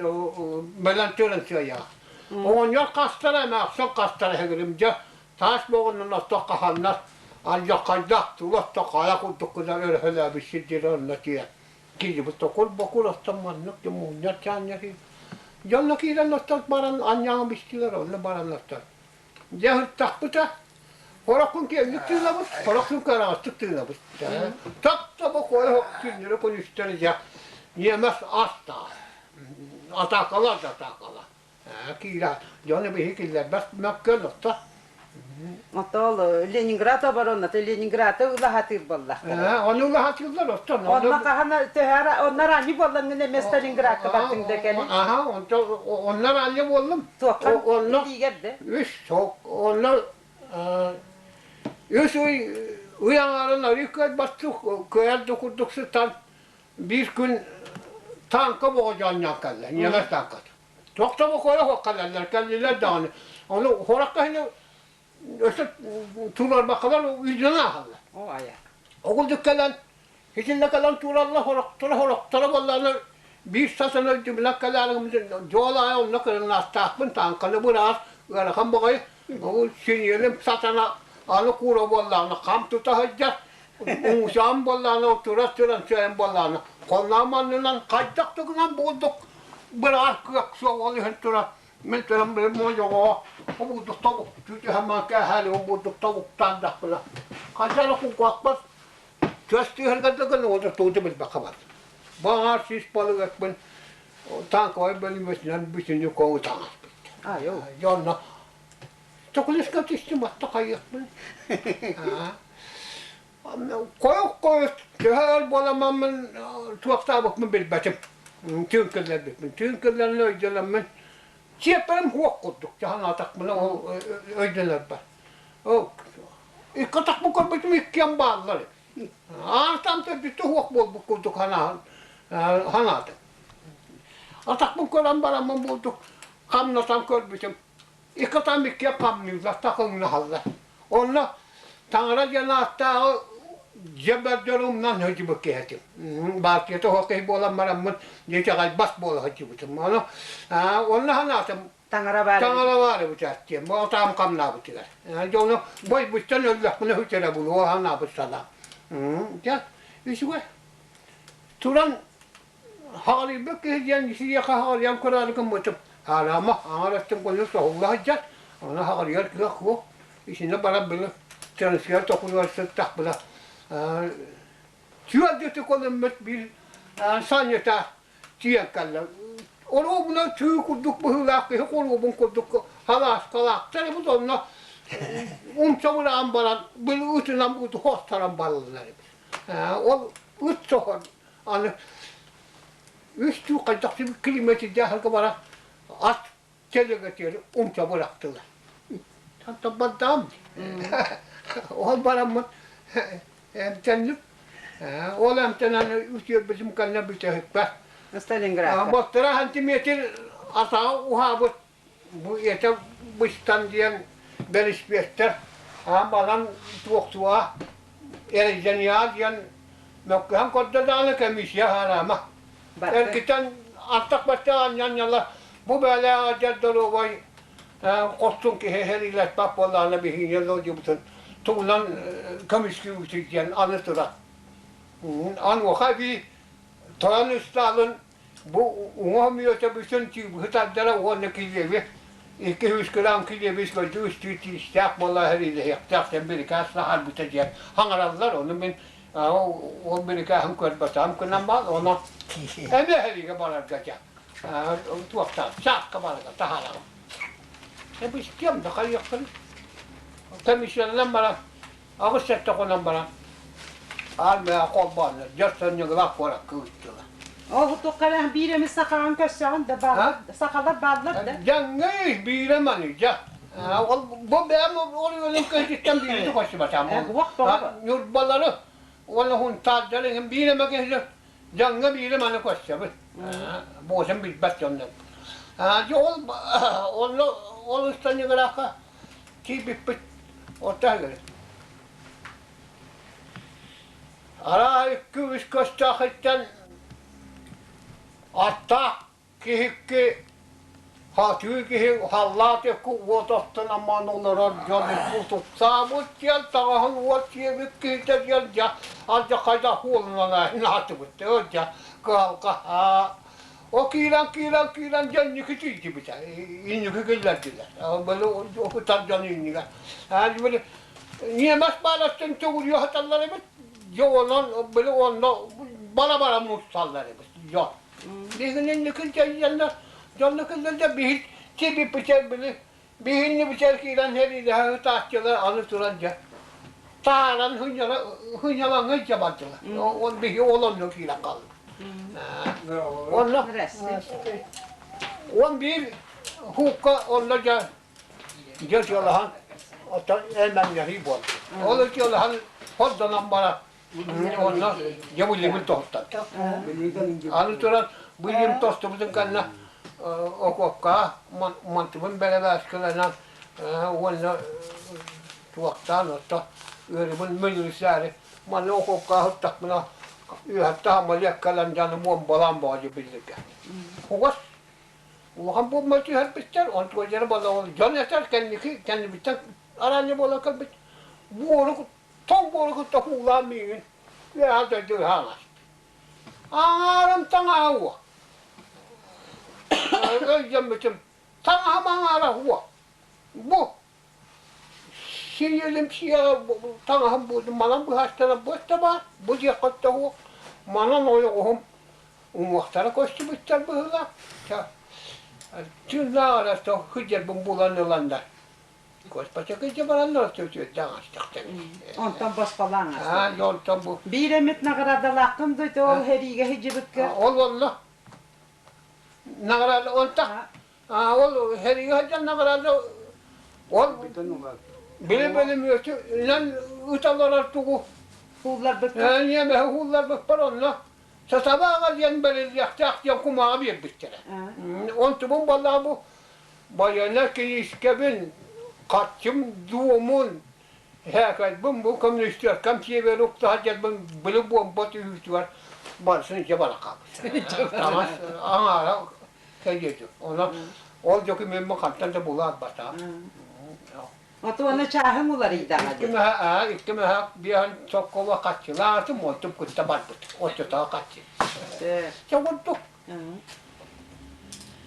бэлэм тыыран сыайаах оҕонньор хастара эмээхсин хастара эһигирим дьэ таас боҕуннан ортох хаханнар алдьархайдаах тула отто хайа курдук гынан өрөһөлөөбүт сирдэрэ онно тиийэн киирбит токур бокур оттон маннык дьэ мунньар чаанньар дьонно киирэн оттон баран анньаҕын бистилэр онно баран оттон дьэ ыттахпыта хороххун киэҥник тыынабыт хороххун кыараҕастык тыынабыт тап-таба куойа күннэри күнүстэри дьэ ньиэмэс астаах атаакалар да атаакалар Киирэ дьону биһи киллэрбэт мөккөн отто. Отол Ленинград обороната Ленинграды улаһатыыр буоллахтара. Ону улаһатыыллар оттон. Онно хаһан төһө онно ранньы буоллаҥҥын эмиэ Сталинградка бардыҥ да кэлин. Аха, онто онно ранньы буоллум. Туоххан Онно илиигэр да? Үс онно үс ый ый аҥаарын арыы кыайбаттык кыайар да курдук сытан биир күн танка боҕо кэллэ, ньиэмэс танката. Тохтобокуойа суох кэлэллэр, кэллилэр даҕаны. Ону хоракка иһин өссө туруорбаккалар үйдүнэн ааһаллар. Оо айа. Огулдук кэлэн, итиннэ кэлэн туураллар, хорохторо хорохторо буоллаҕына биир сатана өйдүбүнэн кэлээриҥ дьуол аайы онно кырыннаастаахпын, тааҥканы быраас, ыарахан баҕайы, ол синиэлим сатана аны куура буоллаҕына хам тута сылдьар, уҥусаан буоллаҕына турар туран сыайан буоллаҕына хонноом аннынан хайдах да гынан буолдук быраас кыах суох ол иһин турар мин туран били муодьоҕоҕо обурдук тобук түүтүһэммэн кээһээли обурдук тобуктаандахпына хайдах эрэ кулгаахпар тыас тыаһырга да гына уонна тугу да билбэккэ бардым баҕар сис балыгаппын танковай бөлүмөтүнэн бүтүннүү коҥу таҥаспыт дьонно. Төкүлүскэ түстүм отто хайыахпын. Хойук-хойут төһө өр буоламмын туохтаабыппын билбэтим. Түүн киллэрбиппин. Түүн киллэрэн өйдөнөммүн сиэппэрим суох курдук дьаһанаатахпына ол өйдөнөрбөр. Икки атахпын көрбүтүм иккиэн бааллар. Аартан төрдүттэ суох буолбут курдук санаатым. Атахпын көрөн бараммын буолдук хамнатан көрбүтүм. Икки атам иккиэн хамныыллар, такыҥнаһаллар. Онно Таҥара диэн ааттааҕы дьэ бэрдэр умнан сылдьыбыт киһи этим. Баартыйата суох киһи буолан бараммын итэҕэйбэт буола сылдьыбытым. Ону онно санаатым Таҥара баар Таҥара баар эбит диэн бу атаам хамнаабытыгар. Дьэ ону бойбуттан өллөхпүнэ сүтэрэ булуо санаабыт санаам. Дьэ үчүгэй. Туран Хаҕарыйбыт киһи диэн сириэхэ хаҕарыйан көрөөрү гыммытым, хараама аҥар өттүн көнньүк соһулла сылдьар, ону хаҕарыйар кыах суох. Итиннэ баран били трансфер токуругар сыттахпына түөрдүтү колыммыт биир санньыта тиийэн кэллэ. Оруобуна түү курдук быһыылаах киһи хоруобун курдук халааскалаахтар эбит онно умса быраан баран били ытынан хостаран бараллар эбит. Ол ыт соһон Аны үс түү хайдах километрдээхэргэ бара ат телегэтигэр умса бырахтылар. Табардаам Ол бараммын эмтэнним. Ол эмтэнэн үтүөрбүтүм кэннэ бүтэһикпэр. Сталинградка. Боттара сантиметр атаҕа уһаабыт Бу этэ быстан диэн бэлисипиэттэр аан баран туохтуа эрэйдэниэҕэ диэн мөккүһэн көрдө даҕаны комиссия хараама. Эргитэн аттах бачча анньан бу бээлээҕэ дьэ доруобай хорсун киһи сэриилэспэт буоллаҕына биһиги дойдубутун тугунан көмүскүүбүтүй диэн аны турар. Онуоха эбии Тойон Ыстаалын Бу уҥа мүөтэ бүтүн тыыбыһы тардара уонна килиэби 200 грамм килиэби көрдүү үстүү тиистээх буола иһэриилэһиэхтээх диэн бирикээс таһаарбыта диэн хаҥараллар. Ону мин ол бирикээһин көрбөтөҕүм гынан баар. Ону эмиэ эһэриигэ барарга дьэ туохтаах саакка барарга таһаараҕын. Эбистиэм да хайыахпын. Комиссияланан баран 8-7 хонон баран армияҕа холбооннор дьон-сонньугулаах куоракка ыыттылар. Ол туххара биир эмис сахаҕын көрсөҕүн да бааллар, сахалар бааллар да. Дьаҥҥа биирэ маны дьа. Ол бу бэйэм ол үөлүн кыһытыттан биири көрсүбэтам. Ньурбалары уонна хунтаардары иһин биир эмэ киһи дьаҥҥа биири маны көрсөбүт. Буосун билбэт дьоннор. Дьэ ол онно ол ыстанньыгыраахха Киирбиппит орто аһыгар. Араа икки-үс көстөөх иттэн аттаах киһикки хатыы киһи халлаат икки уот оттон аммаан олорор дьон тутуктаабыт диэн таҥаһын уот сиэбит киһитэ диэн дьэ алдьархайдаах уолунан аатыбыт дьэ кыһалҕа О киирэн киирэн киирэн дьэ инники тиийдибитэ. Инники киллэрдилэр. Били ытар дьон иннигэ. Били ньиэмэс баараттан төгүрүйэ саталлар эбит. Дьэ онон били онно бара-бара мусталлар эбит. Дьон. Биһигини инники дьайыйаннар дьонно киллэрдэ биһи тибиппитэ били биһинни бүтэр киирэн сэриилэһэ ытааччылар аны туран дьэ таһааран хынньалаҥҥа илдьэ бардылар. Ол биһи ол онно киирэн хааллыбыт. Онно 11 хуукка онно дьэ дьэ дьыалаһан оттон эмэҥнэһии буолла. Ол дьыалаһан хордонон баран онно дьэ билигин тоһуттан. Аны туран билигин тостубутун кэннэ окуопка мантыбын бэрэбээскэлэнэн уонна туохтаан отто ыарыбын мүлүрүсээри манна окуопка сыттахпына үөһэттэ самолет кэлэн дьону буомбалаан боҕо биллэргэ. Хугас улахан буомба түһэрбиттэр, онтуойдара буола дьон этэр кэнники кэннибиттэн араанньа буола кэлбит буору тоҥ буору кытта куулаан миигин үөһэ дойду ыһаалар. Аҥаарым таҥаһа уо. Өйдөммүтүм таҥаһым аҥаара уо. Бу сириэлим сиэҕэ таҥаһым буолдум манан быһаастара буоста баар, бу диэххэ уох. Манан ойоҕоһум уҥуохтара көстүбүттэр быһыылаах. Тыыннаах эрэ сылдьарбын булан ыланнар. Госпочекыйдьа бараннар төтүөддээх астахтар. Онтон босхолаан Аа, онтон бу. Биир эмит наҕараадалааххын дойду ол хэриигэ хидьибыкка. Ол онно. Наҕараада онтах. Аа, ол хэриигэ сылдьан наҕараада ол били бөлүмүөтү инэн ыталарар тугу. Хуулларбыкка. Ньиэмэһи хуулларбыппар онно Сатабааҕа диэн бэриллиэхтээх диэн кумааҕы биэрбиттэрэ. Онтубун буоллаҕа бу байыаннай кириискэбин, харчым дуомун, һээкэлбин бу коммунистическам сиэбэр уктаһа дьэрбин били буомба түһүүтүгэр барысын дьэ бара хаалбыт. Таҥас аҥаара кэлиэдик. Онон ол докумеммын хантан да булаат батаҕым. Отуона чааһыҥ уларыйдаҕа Икки мөһө, икки мөһө биэһин соккола хаччылаатым, онтум кытта барбыт. Оччотоо хаччы. Чэ курдук.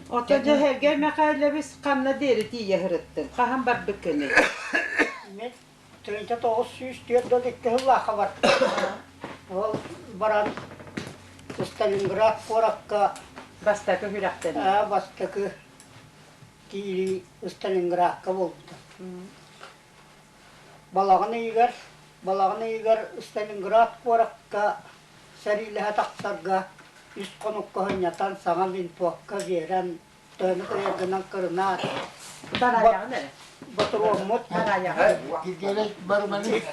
Ото дьэһэргэ Михайлович ханна диэри тиийэ сырыттыҥ? Хаһан барбыккыный? Мен 1942 сыллаахха бардым. Ол баран Сталинград куоракка Бастакы күрэхтэнии. Бастакы киирии Сталинградка буолбута. Балаҕан ыйыгар, балаҕан ыйыгар Сталинград куоракка сэриилэһэ тахсарга үс хонукка сынньатан саҥа винтовка биэрэн, төһөнү кыайаргынан кырынаат, ботуруоммут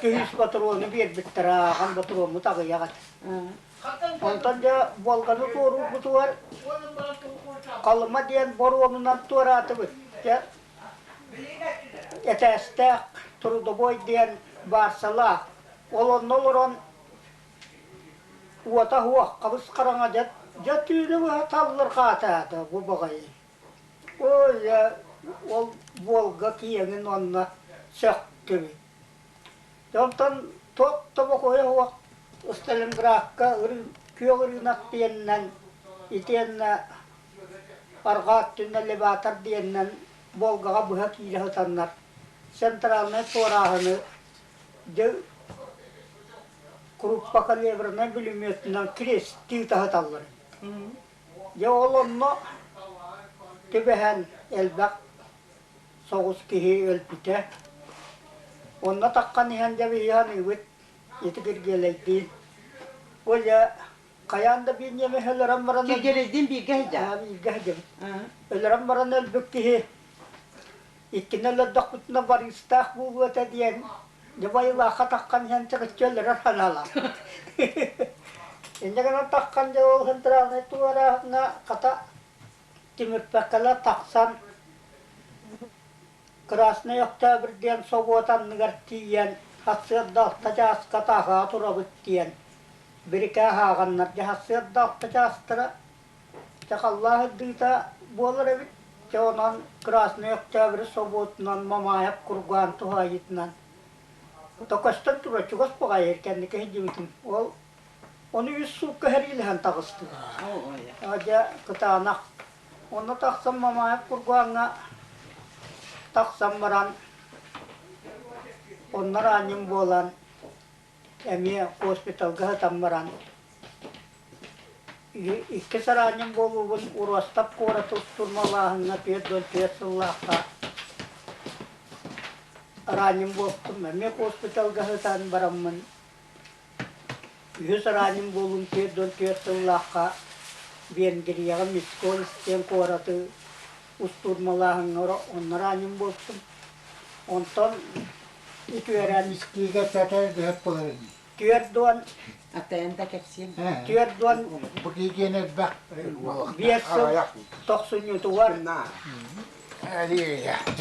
200 ботуруону биэрбиттэрэ, ааҕан ботуруоммут аҕыйах этэ. Онтон дьэ Волганы туоруурбутугар Халыма диэн боруомунан туораатыбыт. Дьэ этээстээх Трудовой диэн баарсалаах. Ол онно олорон уота суох хабыс хараҥа дьэ дьэ түүнү быһа таллырҕаатаата бу баҕайы. Ой дьэ ол Волга киэҥин онно сөхтүбүт. Онтон туох да бокуойа суох Сталинградка күөх ырыынак диэнинэн итиэннэ арҕаа өттүнэн элеватор диэнинэн Волгаҕа быһа киирэ сытаннар центральнай туорааһыны дьэ круппокалибернай бүлүмүөтүнэн крестии таһыталлар эбит. Дьэ ол онно түбэһэн элбэх соҕус киһи өлбүтэ. Онно таххан иһэн дьэ биһиги саныыбыт ити Киргиэлэйдиин. Оля хайаан да биир ньиэмэһи өлөрөн баран Киргиэлэйдиин бииргэ сылдьар. Бииргэ сылдьабыт. Өлөрөн баран өлбүт киһи иккини өлөрдөхпүтүнэ барыыстаах буолуо этэ диэн дьэ байылаахха таххан иһэн чыгыччы өлөрөр санаалаах. Инньэ гынан таххан дьэ ол центральнай туорааһыҥҥа хата Тимирпэккэлэр тахсан Красный Октябрь диэн собуот анныгар тиийэн сарсыарда алта чааска тааһаҕа турабыт диэн бирикээс ааҕаннар дьэ сарсыарда алта чаастара дьэ халлаан ырдыыта буолар эбит дьэ онон Красный Октябрь собуотунан Мамаев кургаан туһаайыытынан то көстөн турар чугас баҕайы кэнники сылдьыбытым ол Ону үс суукка сэриилэһэн таҕыстылар. Дьэ, кытаанах. Онно тахсан Мамаев кургааҥҥа тахсан баран, онно ранен буолан, эмиэ госпиталга сытан баран, иккис ранен буолуубун Ростов куораты штурмалааһыҥҥа 44 сыллаахха ранен буолтум. Эмиэ госпиталга сытан бараммын Үһүс ранен буолуум 44 сыллаахха Венгрияҕа Мискольц диэн куораты устуурмалааһыҥҥа онно ранен буолтум. Онтон үтүөрэн Искиигэ тэтэ дөһөп буолар ини. Түөрт уон Атайан да кэпсиэм. 40 Бу киһи элбэх биэс сыл тохсунньутугар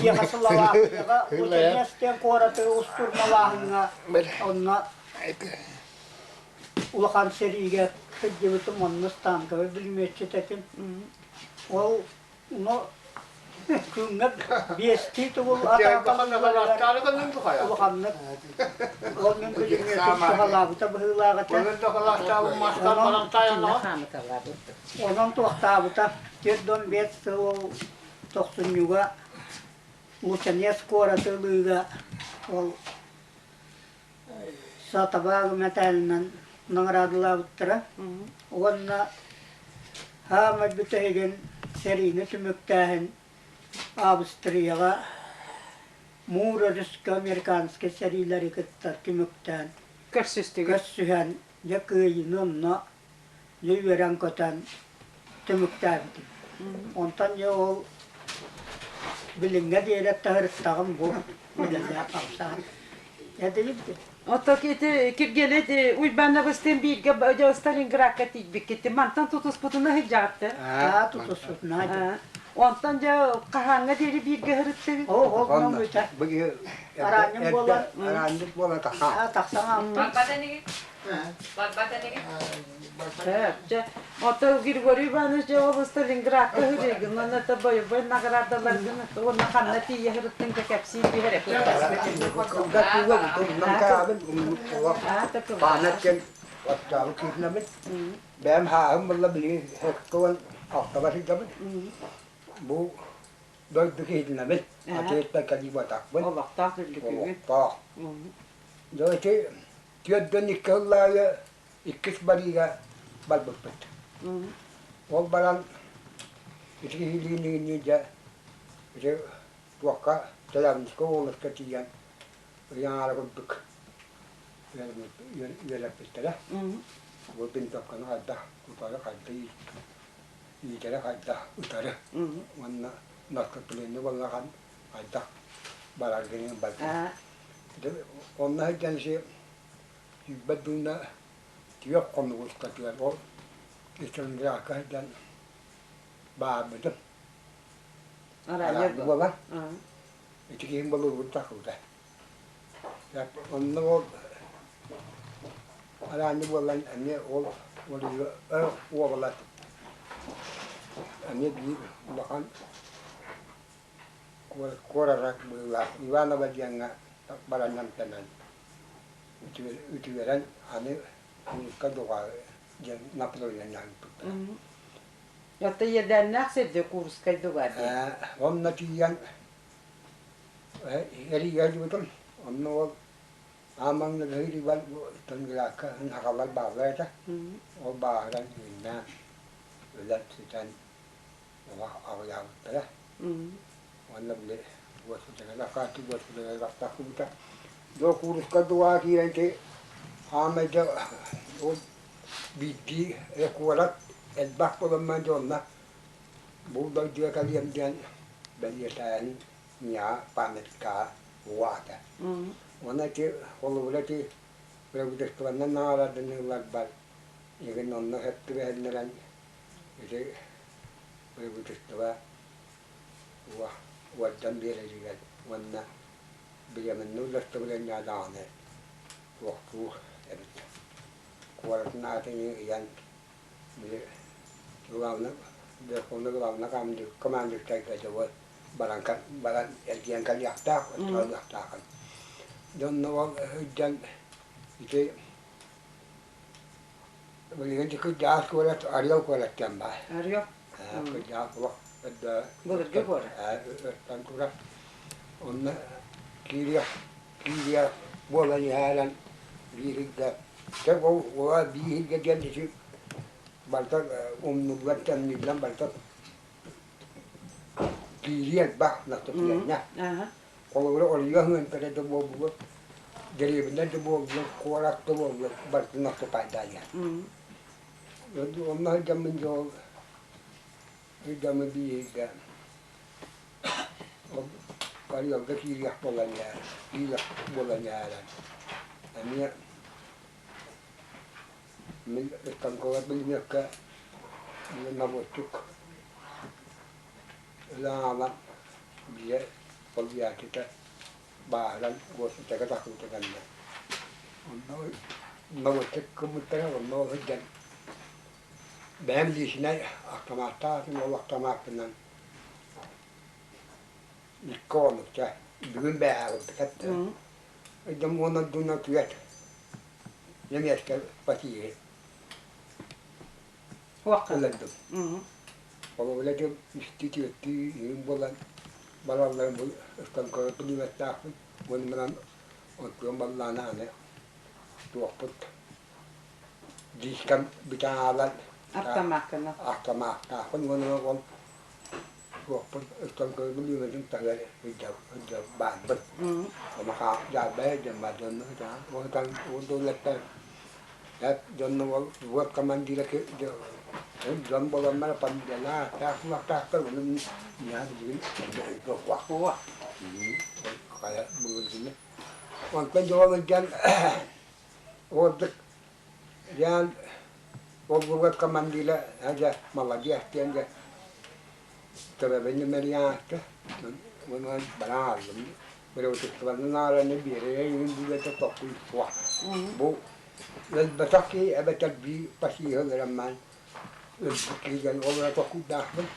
Чехословакияҕа Бутенес диэн куораты устуурмалааһыҥҥа онно улахан сэриигэ сылдьыбытым, онно станковай бүлүмүөтчүт этим. Ол ну күҥҥэ биэстии тугул атаакалыылларыгар улаханнык ол мин бүлүмүөтүм туһалаабыта быһыылаах этэ. Онон туохтаабыта 45 сыл ол тохсунньуга Лучанец куораты ылыыга ол Сатабааг мэтээлинэн наҕараадалаабыттара уонна саамай бүтэһигин сэриини түмүктээһин Австрияҕа. Муур өрүскэ американскай сэриилэри кытта түмүктээн Көрсүстүгүт. көрсүһэн, дьэ кыайыыны онно дьэ үөрэн-көтөн түмүктээбитим. Онтон дьэ ол билиҥҥэ диэри таһырыттаҕым бу үлэлээх хамсаан. Этигит Оттон ити Киргиэлэй Уйбаанабыстыын бииргэ Сталинградка тиийбиккит. Мантан тутуспутуна сылдьаҕыттар. Аа, тутуспутуна. Онтон дьэ хаһааҥҥа диэри бииргэ сырыттыгыт? Оо, ол мөҥүтэ. Араанньык буолан. Араанньык буолан тахсан. Тахсан аалтым. Барбат энигин? Барбат энигин? Дьэ, оттон Григорий Иванович дьэ ол Сталинградка сырыыгын, уонна это боевой наградаларгын, уонна ханна тиийэ сырыттыҥ да кэпсии түһэр Бэйэм хааһым буолла билигин сэттэ алтаба сылдьабын. Бу дойду киһитинэбин. Атыыттан кэлии буотахпын. Олохтоох үрдүкүгүн. Олохтоох. Дьэ ити 42 сыллааҕы иккис барыыга барбыппыт. Ол баран ити киһилиин дьэ ити туохха Челябинскай уолуска тиийэн ыйаҥаара курдук үөрэппиттэрэ. Бу винтовканы хайдах тутары, хайдах иитэри, хайдах ытары уонна наступление буоллаҕын хайдах бараргын барда. Онно сылдьан ити тиийбэт дууна түөрт хонук устатыгар ол Сталинградка сылдьан баарбытым. Араанньа буолан ити киһим болуурбут тахсыбыта. Онно ол араанньа буолан эмиэ ол уобалас эмиэ биир улахан куорат быһыылаах Иваново диэҥҥэ баран эмтэнэн үтүөрэн аны Курска дуҕа диэн направлениеҕа ыыппыттара. Оттон иэдээннээх сирдэ Курскай дуга диэн. Онно тиийэн эрийэ сылдьыбытым. Онно ол аан маҥнайгы сырыыбар Сталинградка сахалар бааллар этэ. Ол бааһыран үүннээн, өлөн сүтэн олох аҕыйаабыттара. Уонна били госпитальга Акааччы госпитальга тахсыбыта. Дьэ кууруска дугаа киирэн ити хаамай дьэ ол биирдии эрэ куорат элбэх буоламмын дьэ онно бу дойдуга кэлиэм диэн бэлиэтээһин миэхэ памятка угаата. Уонна ити холобура ити правительствоннан наҕараадаланыыларбар игин онно сөп түбэһиннэрэн ити правительство уордьан биэрэригэр уонна бириэмэннэ удостоверение даҕаны туохтуур эбит. Куоратын аатын ыйан били главный верховный главный командирдарга дьэ баран баран эргийэн кэлиэхтээх, ылыахтаахын. Дьонно ол сылдьан ити билигин ити кырдьаҕас куорат Орел куорат диэн баар. Орел? Кырдьаҕас олох Былыргы куорат. Өртөн турар. Онно киириэх киириэх буолан иһээрэн биир ыйга чэ ол уола биир ыйга диэн ити барыта умнуллан тэмниллэн барыта киирии элбэх наступление. Холобура Оройуо ыһыантара да буоллулар, дэриэбинэ да буоллулар, куорат да буоллулар барытын наступайдаан иһэр. Онно сылдьаммын дьэ ол сылдьаммын биир ыйга ол Орелга киириэх буолан иһэр, киириэх буолан иһэрэн эмиэ мин станковай пулеметка наводчик ылан биир полуячита бааһыран госпитальга тахсыбыта кэннэ онно наводчик гыммыттара онно ол сылдьан бэйэм лиисинэй автоматтаах этим ол автомаппынан икки оҕонньукча бүгүн бээҕирбит этэ ыйдам уонна дуна түөт немецкэй патииһи ылырдым Холобура дьон үстүү-түөртүү үһүн буолан баралларын бу станковай пулеметтаахпын уонна манан оттуом баллаана аны туохпут дискам бүтэн хаалан Автомаккана. автоматтаахпын уонна ол Суохпун ыстаҥкабын үөмэтин таһыгар сылдьар баарбын. Онуоха дьаарбайа диэн баар дьонно сытаҕын. Ол сытан ол дуулаттан дьонно ол взвод командира дьон буоланнар фамилиялаах таах ону миэхэ билигин суох. Хайа былыргыны. Онтон дьол илдьэн ордук Реал ол взвод командира дьэ маладьыас диэн дьэ төбөбүн имэрийэн уонна баран хааллым. Правительствоны аараны биэрэрэ иһин билэтэ токуй суох. Бу өлбөтөх киһи эбэтэр биир пассиһы ылыраммаан өлбүт киһи диэн ол эрэ токуйдаахпын.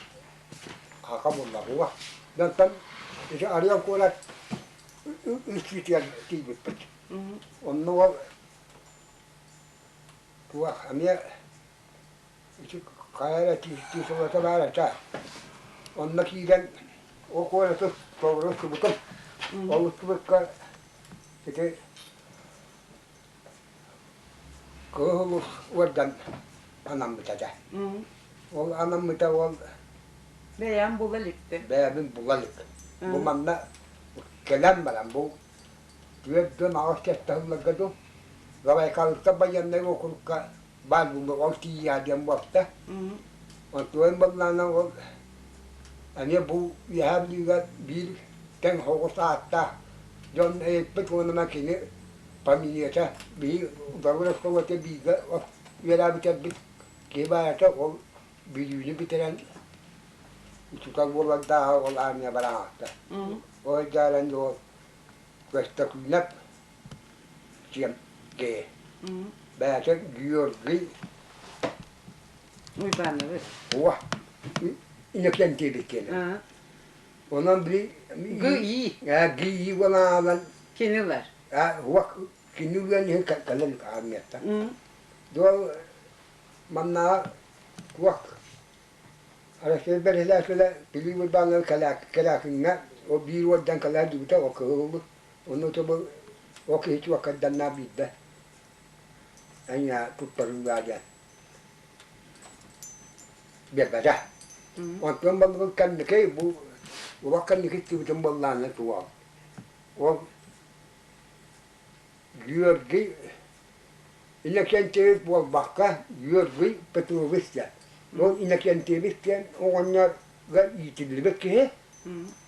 Хака буллаҕуга. Онтон ити Орел куорат үс тиийбиппит. Онно ол Туох эмиэ ити хайа эрэ тиисулата баар этэ. Онно киирэн ол куораты толору устубутум. Ол устубукка ити Кыһыл уордан анаммыт этэ. Ол анаммыта ол Бэйэм була иликтин. Бэйэбин була илик. Бу манна кэлэн баран бу 48 сылларга дуу Забайкалыттан байыаннай уокурукка баар буолла ол тиийиэҕэ диэн буолта. Онтуон буоллаҕына ол эмиэ бу Үөһээ Бүлүүгэ биир тэҥ соҕус ааттаах дьон ыйыппыт уонна кини фамилията биһи Удалыр оскуолата бииргэ үөрээбитэрбит киһи баайата ол Бүлүүнү бүтэрэн учуутал буолуордааҕа ол армия баран аҕалта. Ол дьааран ол Көстөкүүнэп диэн киһи. Бэйэтэ Георгий Уйбаанабыс. Уа Иннокентьевич диэн. Онон били ГИ. ГИ буолан Кинилэр. Уа кини үөн иһин кэлэн армияттан. Дуол манна туох Россия бэрэссэдээтэлэ Пилип Уйбаанабы Кэлээкиҥҥэ ол биир уордьан кэлээр диэбитэ, ол кыһыл Ону тобул ол киһи чуоккайданнаах биирдэ эйиэхэ туттарыылаа диэн биэрбэтэ. Онтон балыгын кэнники бу улах кэнники истибитим буоллаҕына туох ол Георгий Иннокентьевич буолбакка, Георгий Петрович диэн. Ол Иннокентьевич диэн оҕонньорго иитиллибит киһи,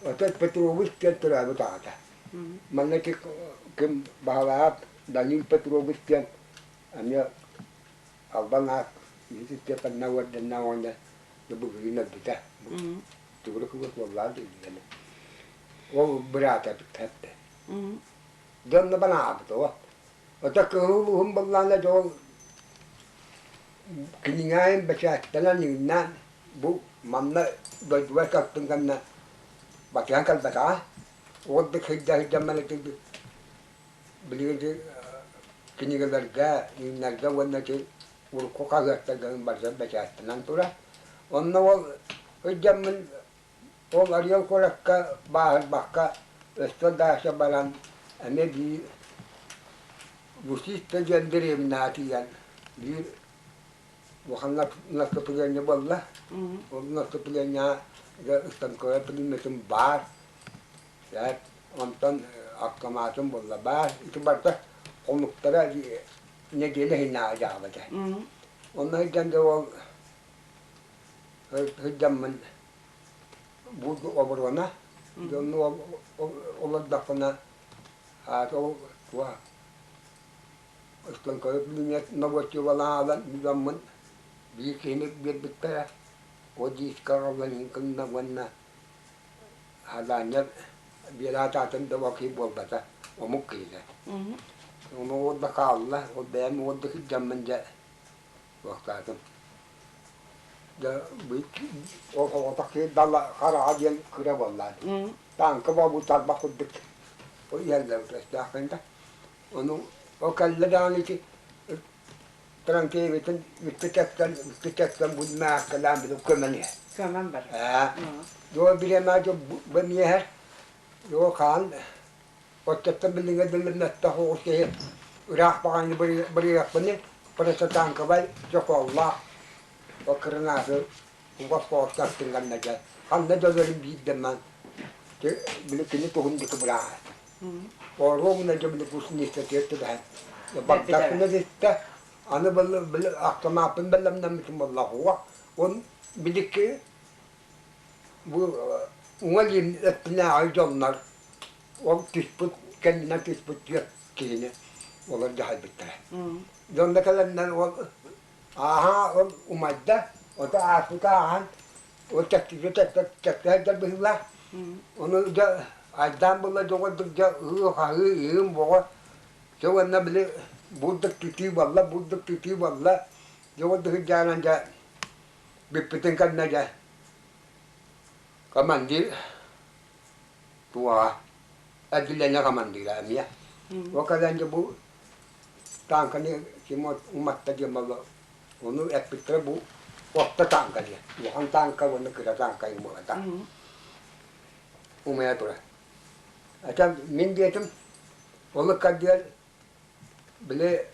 оттон Петрович диэн төрөөбүт аҕата. Манна ким Баһылаап Данил Петрович диэн эмиэ албан аат Иисус Степанна уордьаннаах оҕонньор былырыын өлбүтэ. Тугура кыбыс буоллаан дииллэр. Ол быраата бүттэ. Дьонно банаабыт оо. Ото кыһыл уһун быллаана дьол киниҥээн бэчээттэнэн иҥнээн бу манна дойдубар кэлтин кэннэ батыһан кэлбэтэҕэ. Ол да сылдьа сылдьан ити билигин ити кинигэлэргэ, иҥнэргэ уонна ити урукку хаһыаттарга барыта бэчээттэнэн турар. Онно ол сылдьаммын Ол Орел куоракка бааһырбакка өстөн даача баран эмиэ биир Лусиста диэн дэриэбинэҕэ тиийэн биир улахан наступление буолла. Ол наступлениеҕа станковай пулеметым баар. Онтон автоматым буолла баар. Ити барыта хонуктара нэдиэлэ иһинээҕи дьаһал этэ. Онно сылдьан дьэ ол сылдьаммын булду оборуона дьонну олордохпуна аата ол туох станковой пулемет наборчивалаан дьоммун биир киһини биэрбиттэрэ ол диискэ аҕаллан гынна уонна хадаанньар биэрээт аатын да ол киһи буолбата омук киһитэ ону ол да хаалла ол бэйэм ол да сылдьаммын дьэ Туохтаатым. Дьэ, ол оҕотох киһи дала хараҕа диэн кыра буоллаан. Тааҥка буолбут тарбах курдук иһэллэр өстөөхпүн да. Ону ол кэллэ даҕаны ити транкеевитин үстэ тэптэн, үстэ тэптэн бу мээккэлээн били көмөн иһэр. Көмөн барар. Ээ. Дьоо бириэмэ дьо бу миэхэ дьоо хаан Оччоттон билиҥҥэ дылы мөттөх оҕус киһи ыраах баҕайыны бырыйыахпыный, прототанковай чохооллоох ол кырынаасы. Кугас соҕустаахтын ханна дьэ ханна да өлөрүн биирдэ ман били кини туһун диэки бырааһа. Оруобуна дьэ били гусеницатыгар түбэһэн багдакына дистэ аны били автомаппын бэлэмнэммитим буолла он билики бу уҥа илиим өттүнээҕи дьоннор ол түспүт кэннинэн түспүт түөрт киһини олор дьаһайбыттара. Дьонно кэлэннэр ол ааһа ол умайда, ото ааспыта ааһан ол чэпчэки чэпчэки быһыылаах. Ону дьэ айдаан буолла доҕордук дьэ ыһыы-хаһыы ыһыым боҕо дьэ уонна били бурдук түтүү буолла, бурдук түтүү буолла. Дьэ ол дыһыдьаанан дьэ бүппүтүн кэннэ дьэ командир туоҕа отделение командира эмиэ. Ол кэлэн дьэ бу тааҥканы ким уматта диэн буолла ону эппиттэрэ бу орто тааҥка диэн. Улахан тааҥка уонна кыра тааҥка буолата. Умайа турар. Этэ мин диэтим ол ыккардыгар били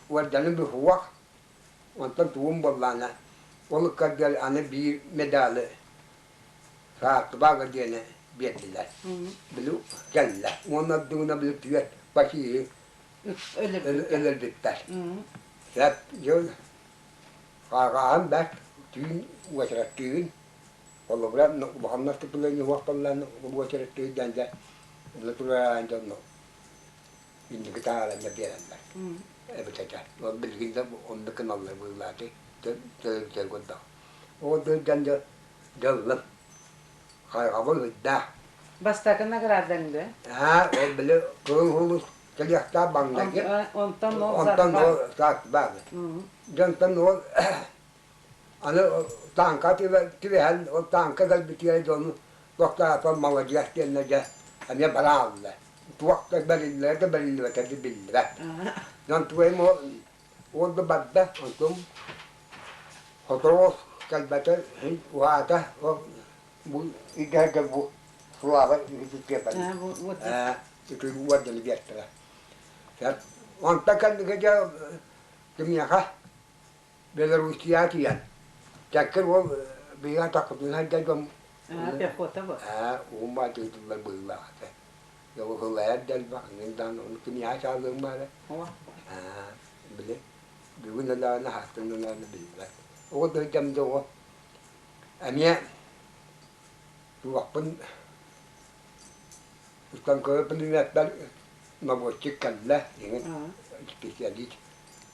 уордьаным быһуох онтон тугум буоллаҕына ол ыккардыгар аны биир медали Саартыбаага диэни биэрдилэр. Били кэллэ. Уонна ордугуна били түөрт фашиһы өлөрбүттэр. Сөп дьыл хааҕааһын бэрт түүн уочараттыырын холобура улаханнар туппуларын уһуохталлаан уочараттыыр диэн дьэ онно тураан дьонно инники таһааран биэрэллэр эбит этэ. Ол билигин да оннук гыналлар быылааты төлөбүтэр курдук. Ол дьон дьэ дьыллым хайҕабыл ыйдаах. Бастакы наградаҥ да? Аа, ол били кыыл хулус кэлиэхтээх маҥнайгы. Онтон ол Онтон ол саатбаан. Дьонтон ол аны тааҥка түбэһэн ол тааҥка кэлбитигэр дьону тохтоотон маладьыас диэннэ дьэ эмиэ бараалла. Туох да бэриллэрэ да бэриллибэтэ да биллибэт. Дьон тугайым ол Ол да барда, онтум сотору кэлбэтэ, уһаата, ол бу идэһэргэ бу Слава үһү ити уордьаны биэртэрэ. Онтон кэнники дьэ кимиэхэ Белоруссияҕа тиийэн, Чакыр ол биһиги атахпытынан сылдьар дьон Пехота бу. Уһун баатыытыллар быһыылаах этэ. Дьолуһулайар да элбэх, иҥин даҕаны ону киниэхэ чаалыаҥ баара. Били бүгүн өлөөнө, хаһан өлөөнө биллибэт. Оҕо дойдум да оҕо эмиэ туохпун станковой пулеметтар наборчик кэллэ, иҥин специалист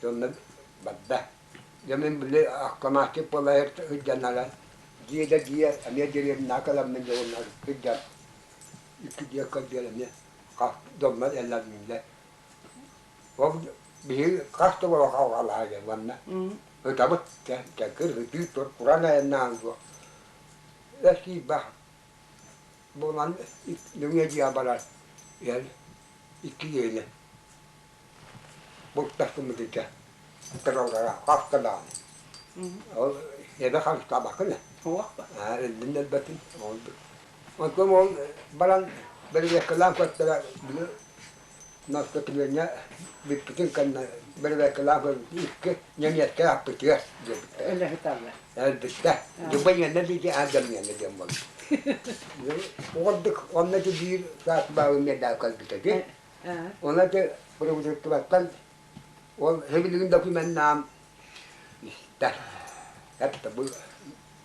дьонно барда. Дьэ мин били автоматик буола сылдьан дьиэ да дьиэ эмиэ деревняҕа кэлэммин дьоннор сылдьан икки дьиэ көрдүөр эмиэ хас дьоннор эллэрмиллэр. Ол биһиги хас да буола халҕалаһа уонна ытабыт чэкир ытыы тур куран айаннаан дуо эс киирбэх буолан нөҥүө дьиэ барар иһэр икки дьиэни бултастыммытыгар тыраллара хас да даҕаны ол эбэ харыстаабаккын ээ өллүн өлбөтүн ол онтон ол баран бэрэбиэркэлээн көртөрө били наступление бүппүтүн кэннэ бэрэбиэркэлээн көрбүт икки ньэмиэскэ аппытыгар диэбиттэр Өлөһүталлар. өлбүттэ дьуба иэнэ диэки аадам иэнэ диэн буолла уҕардык онно биир саас баалы медаль кэлбитэ дии Онно ити правительствоттан ол сибилигин докуменнаам истэр. Это бу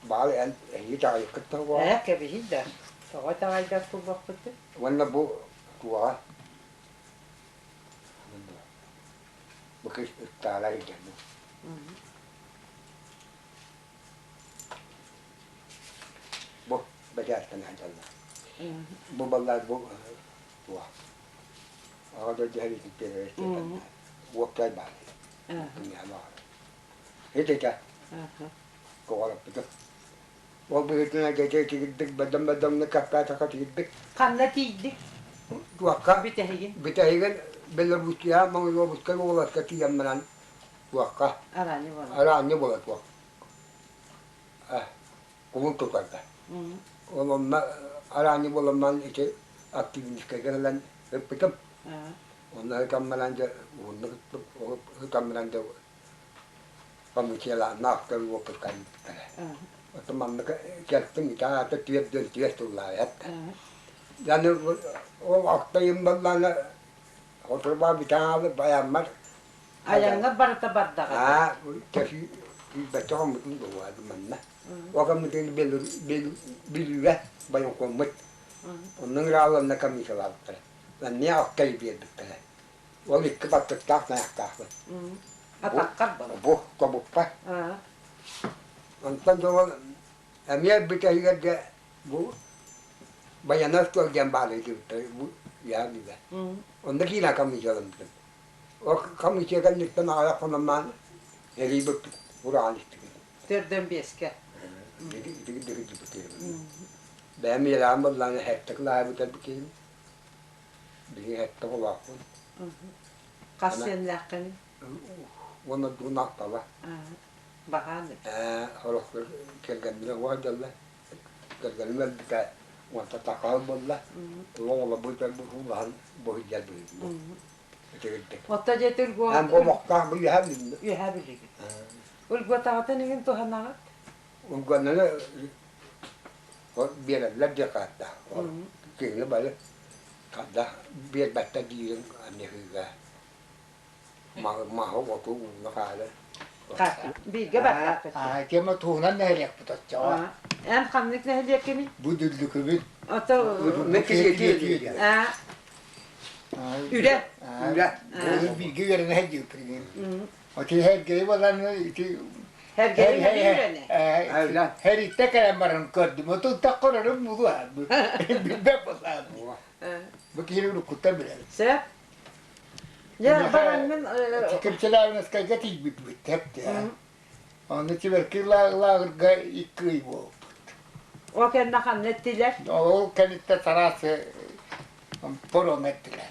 баал эн эһиги таҕайыккыт тоҕо? Ээ, кэбиһий да. Тоҕо таҕайдар буолбаппытый? Уонна бу туоҕа бу кыыс ыттаалар илдьэн Бу бэчээттэн сылдьаллар. Бу баллар бу туох Аҕа дойду сэриитин уопсай баар. Ититэ коҕолоппутум. Ол быһыытынан дьэ тигирдик бөдөм-бөдөмнүк каппаатака тигирдик. Ханна тиийдик? Туохха? Бүтэһигин. Бүтэһигин Белоруссия Монголовскай уоласка тиийэн баран туохха? Араанньы буолар. Араанньы буолар туох. Кулун тутарга. Ол онно араанньы буоламман ити активническайга ылан ыппытым. Онно ытан баран дьэ уһуннук ыттым. Ол ытан баран дьэ Помучелааннаах уоппут кайыыттара. Оттон маннык кэлтим ити аата түөрт түөрт тыллаайат. Яны ол алтайым баллаана хотурбаа бүтаалы баяммар Айаҥҥа барыта бардаҕа. Аа, кэфи бачча хоммутун буолуо манна. Окаммытын Бүлүүгэ байонкоммут. Оннун ырааланна комиссиялаабыттара. Эмиэ алтай биэрбиттэрэ. Ол икки баттыктаах тайахтаахпын. Атаххар бала. Бу тобукпар. Онтон дьоло эмиэ бүтэһигэр дьэ бу байанар суол диэн баар диэбиттэр бу яа Онно киирэн комиссияламмытым. Ол комиссия кэнниттэн аҕыйах хонон эрийбиппит ураан истибит. Төрдөн биэскэ. Бэйэм ийэлээҕим буоллаҕына сэттэ кылааһы бүтэрбитим. Билигин сэттэ оҕолоохпун. Хас сиэннээххиний? Уонна дуун алтала. Баҕаан Ээ, сорохтор кэргэмминэн уох дьалла. Кэргэним өлбүтэ уонта такаал буолла. Ол оҕолорбут улахан бу сылдьар быһыыбын. Итигирдик. Отто дьэ Үргуо Эн бу олохтоох бу үөһэ билинним. үөһэ билигин. Үргуотаҕытын иҥин туһанаҕыт? Ургананы биэрэллэр диэ хаатта. Киһини бары хадда биэрбэттэр диирин анныһыыга маһы оту ууна хаалар. Бииргэ бардахпыт. Тема туһунан нэһилиэкпит оччоҕо. Эн ханнык нэһилиэккиний? Бу Дүллүкүбүт. Ото Үрэ. Үрэ. Бииргэ үөрэнэ сылдьыбыт. Ити Һэргэйи балан ити Һэриттэ кэлэн баран көрдүм. Отуттах көрөрүм булуа. Билбэт болаан. Бу киһини уруккуттан билэбин. Сөп. Дьэ, бараммын Кимчелавинскайга тиийбиппит тэпти. Онно Тиберки лааҕырга икки ый буолбут. Ол кэннэ ханна эттилэр? Ол кэнниттэн Тарасы паром эттилэр.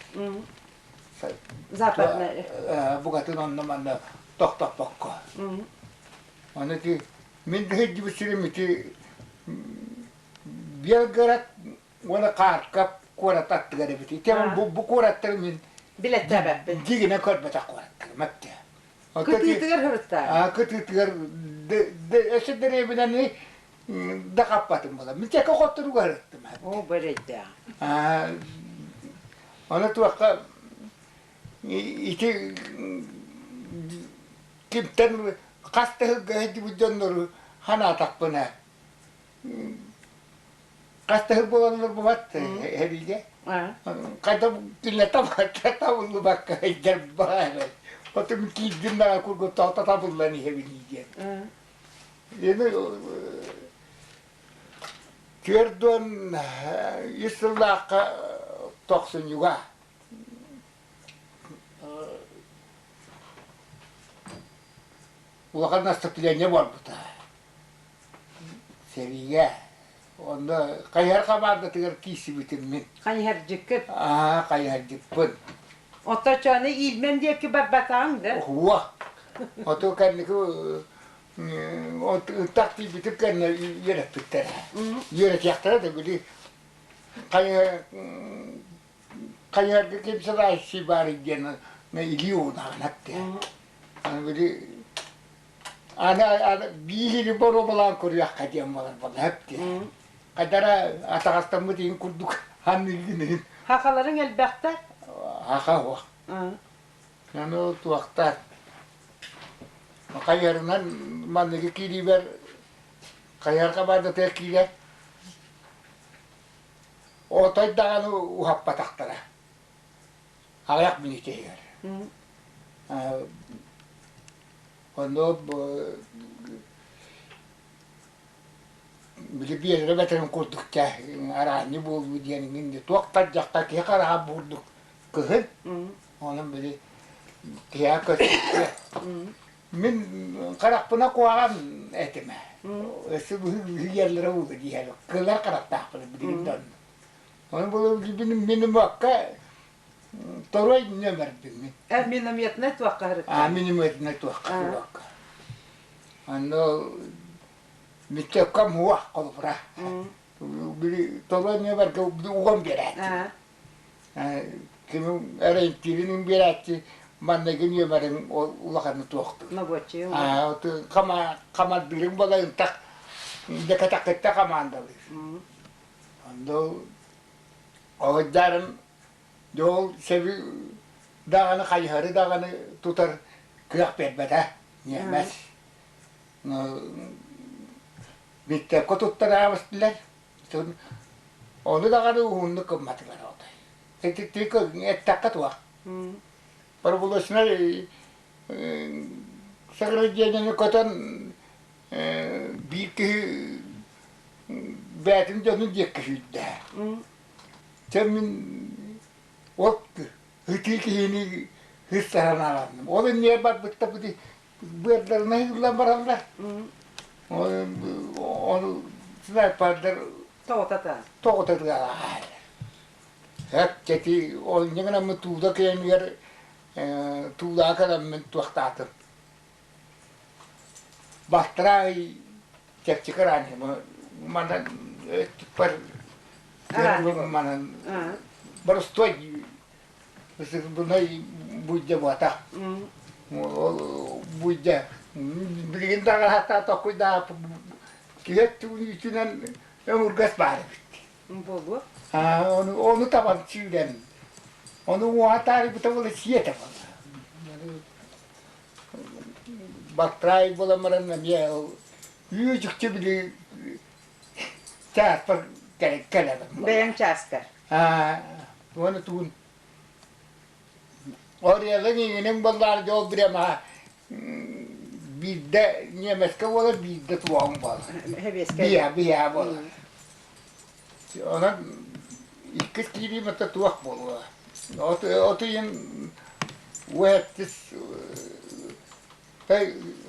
Западная. Букатын онно-манна тохтоппокко. Аны ити мин сылдьыбыт сирим ити Белгород уонна Харьков куорат аттыгар эбит. Ити бу, бу куораттары мин Билэттээбэппин. дьигинэ көрбөтөх куораттарым этте. Кытыытыгар сырыттаа. Кытыытыгар өссө дэриэбинэни да хаппатым була. Мин чэкэ хотторугар ырыттым. О, бэрэйдээх. Аны туохха ити кимтэн хас да сылга сылдьыбыт дьоннору ханаатахпына хас да сыл буолаллар бубат эриигэ хайда кинилэр табыллыбакка сылдьар баҕар отум киирдим даҕа курдук тоҕо табыллан иһэбин диэн Эми 43 сыллаахха тохсунньуга улахан наступление буолбута. Сэриигэ. Онно хайыһар хамаандатыгар киирсибитим мин. Хайыһардьыккыт? Аа, хайыһардьыппын. Отточоону Иилмэн диэки барбатаҕыҥ да? Уо. Оту кэнники ыттах тиийбитим кэннэ үөрэппиттэрэ. Үөрэтиэхтэрэ да били хайыһарга ким сылаайсыы баарый диэн илии уунаҕын атты. Били аны аны бииһини боруобалаан көрүөххэ диэн буолар буолла эпти. Хайдара атаҕастаммыт иһин курдук ханныгын Хахаларыҥ элбэхтэр? Хаха уох. Аны туохтар Хайыһарынан манныгы киириибэр хайыһарга баардатыгар киирэр отой даҕаны уһаппатахтара. Аҕыйах мүнүүтэ иһигэр. Онно били биэрэрэ бэтэрин курдук дьэ араанньы буолуу диэн иҥин туох тардьахха киһи хараҕа буурдук кыһын Онон били киһиэхэ көстүө. Мин харахпына куһаҕан этим. Өссө быһыы уулу диэһэр. Кылар харахтаахпын билигин да онно. Ону булу минимуакка торуой нөмөрбүн мин. Э, минометнай туохха һырытта? А, минометнай туохха туохха. Онно миттеккам хуах холбура. Били торуой нөмөргө уган биэрээччи. Кими эрэйдиирин биэрээччи. Манныгы нүөмэриҥ улаханы туохтуур. Набочий. Хамандыырыҥ балайынтах декатаккытта хамаандалыыр. Онно оҕойдаарым дьол сэби даҕаны хайыһары даҕаны тутар кыах биэрбэтэ ньиэмэс. Биттэркэ туттараабыстылар. Ону даҕаны уһуннук гымматылар отой. Эттэххэ туох. Пароволочнай саградиананы көтөн биир киһи бээтин дьонун диэкки сүүрдэ. Чэ мин ол ытыы киһини хыстаран аҕаллым. Ол иннигэр барбытта быардарына ыһыллан бараллар. Ону снайпердар Тоҕотата. тоҕотатыга Эт ол инньэ гынаммын тууда кэмигэр туулаҕа кэлэммин туохтаатым. Бастара ый чэпчэки ранее манан өттүкпэр манан боростуой бысырбынай буйда буотах. Ол буйда билигин даҕаһата токуйдаап киһи өттүгүнэн өҥүргэс баар эбит. Буолуо. Ону, ону табан сүүрэн, ону уоһа таарыйбыта буола сиэтэ буолла. Батраай буолан баран эмиэ ол үүчүкчү били чааспар кэлэбин. Бэйэҥ чааскар. Уонна тугун Орелын иҥинин буоллаар дьол биремаҕа биирдэ ньиэмэскэ буолар, биирдэ туоҕуҥ буолар. Биһа, биһа буолар. Онон иккис киириим это туох буолуо. От, от ыйын уһэттис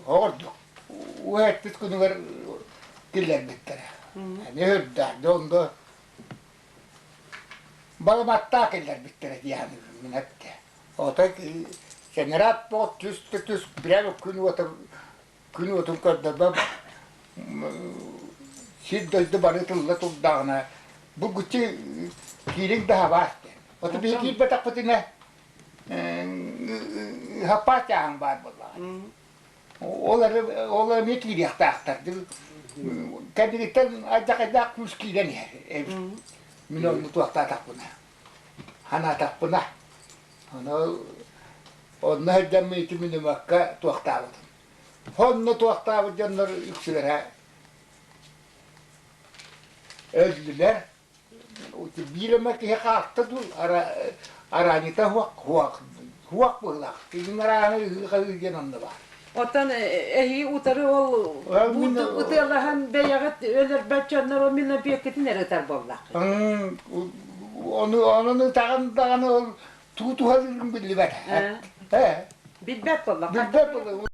оҕордук уһэттис күнүгэр киллэрбиттэрэ. Эмиэ үрдээх дьондо баламаттаах киллэрбиттэрэ диэн мин эттэ. Отой сэнэрээт буол түс түс прямо күн уота күн уотун көрдөрбө сир дойду бары тылла турдаҕына бу гуччи киириҥ да хабаас диэн. Ото биһи киирбэтэхпитинэ хаппаас чааһыҥ баар буоллаҕа. Ол эрэ ол эмиэ киириэхтээхтэр. Кэнниттэн алдьархайдаах күүс киирэн иһэр эбит. Мин онну туохтаатахпына. Ханаатахпына. Ону онно сылдьаммын ити минимакка туохтаабытым. Онно туохтаабыт дьоннор үксүлэрэ өллүлэр. Биир эмэ киһи хаалта дуу, араанньыта суох, суох, суох быһыылаах. Киһин арааһы ыһыы-хаһыы диэн онно баар. Оттон эһии утары ол буурдук ытыалаһан бэйэҕит өлөрбөт дьоннор мин объеккытын эрэ ытар буоллаххыт. Ону онон ытаҕын даҕаны ол туу туһалыырын биллибэт. Билбэт буоллах. Билбэт буоллах.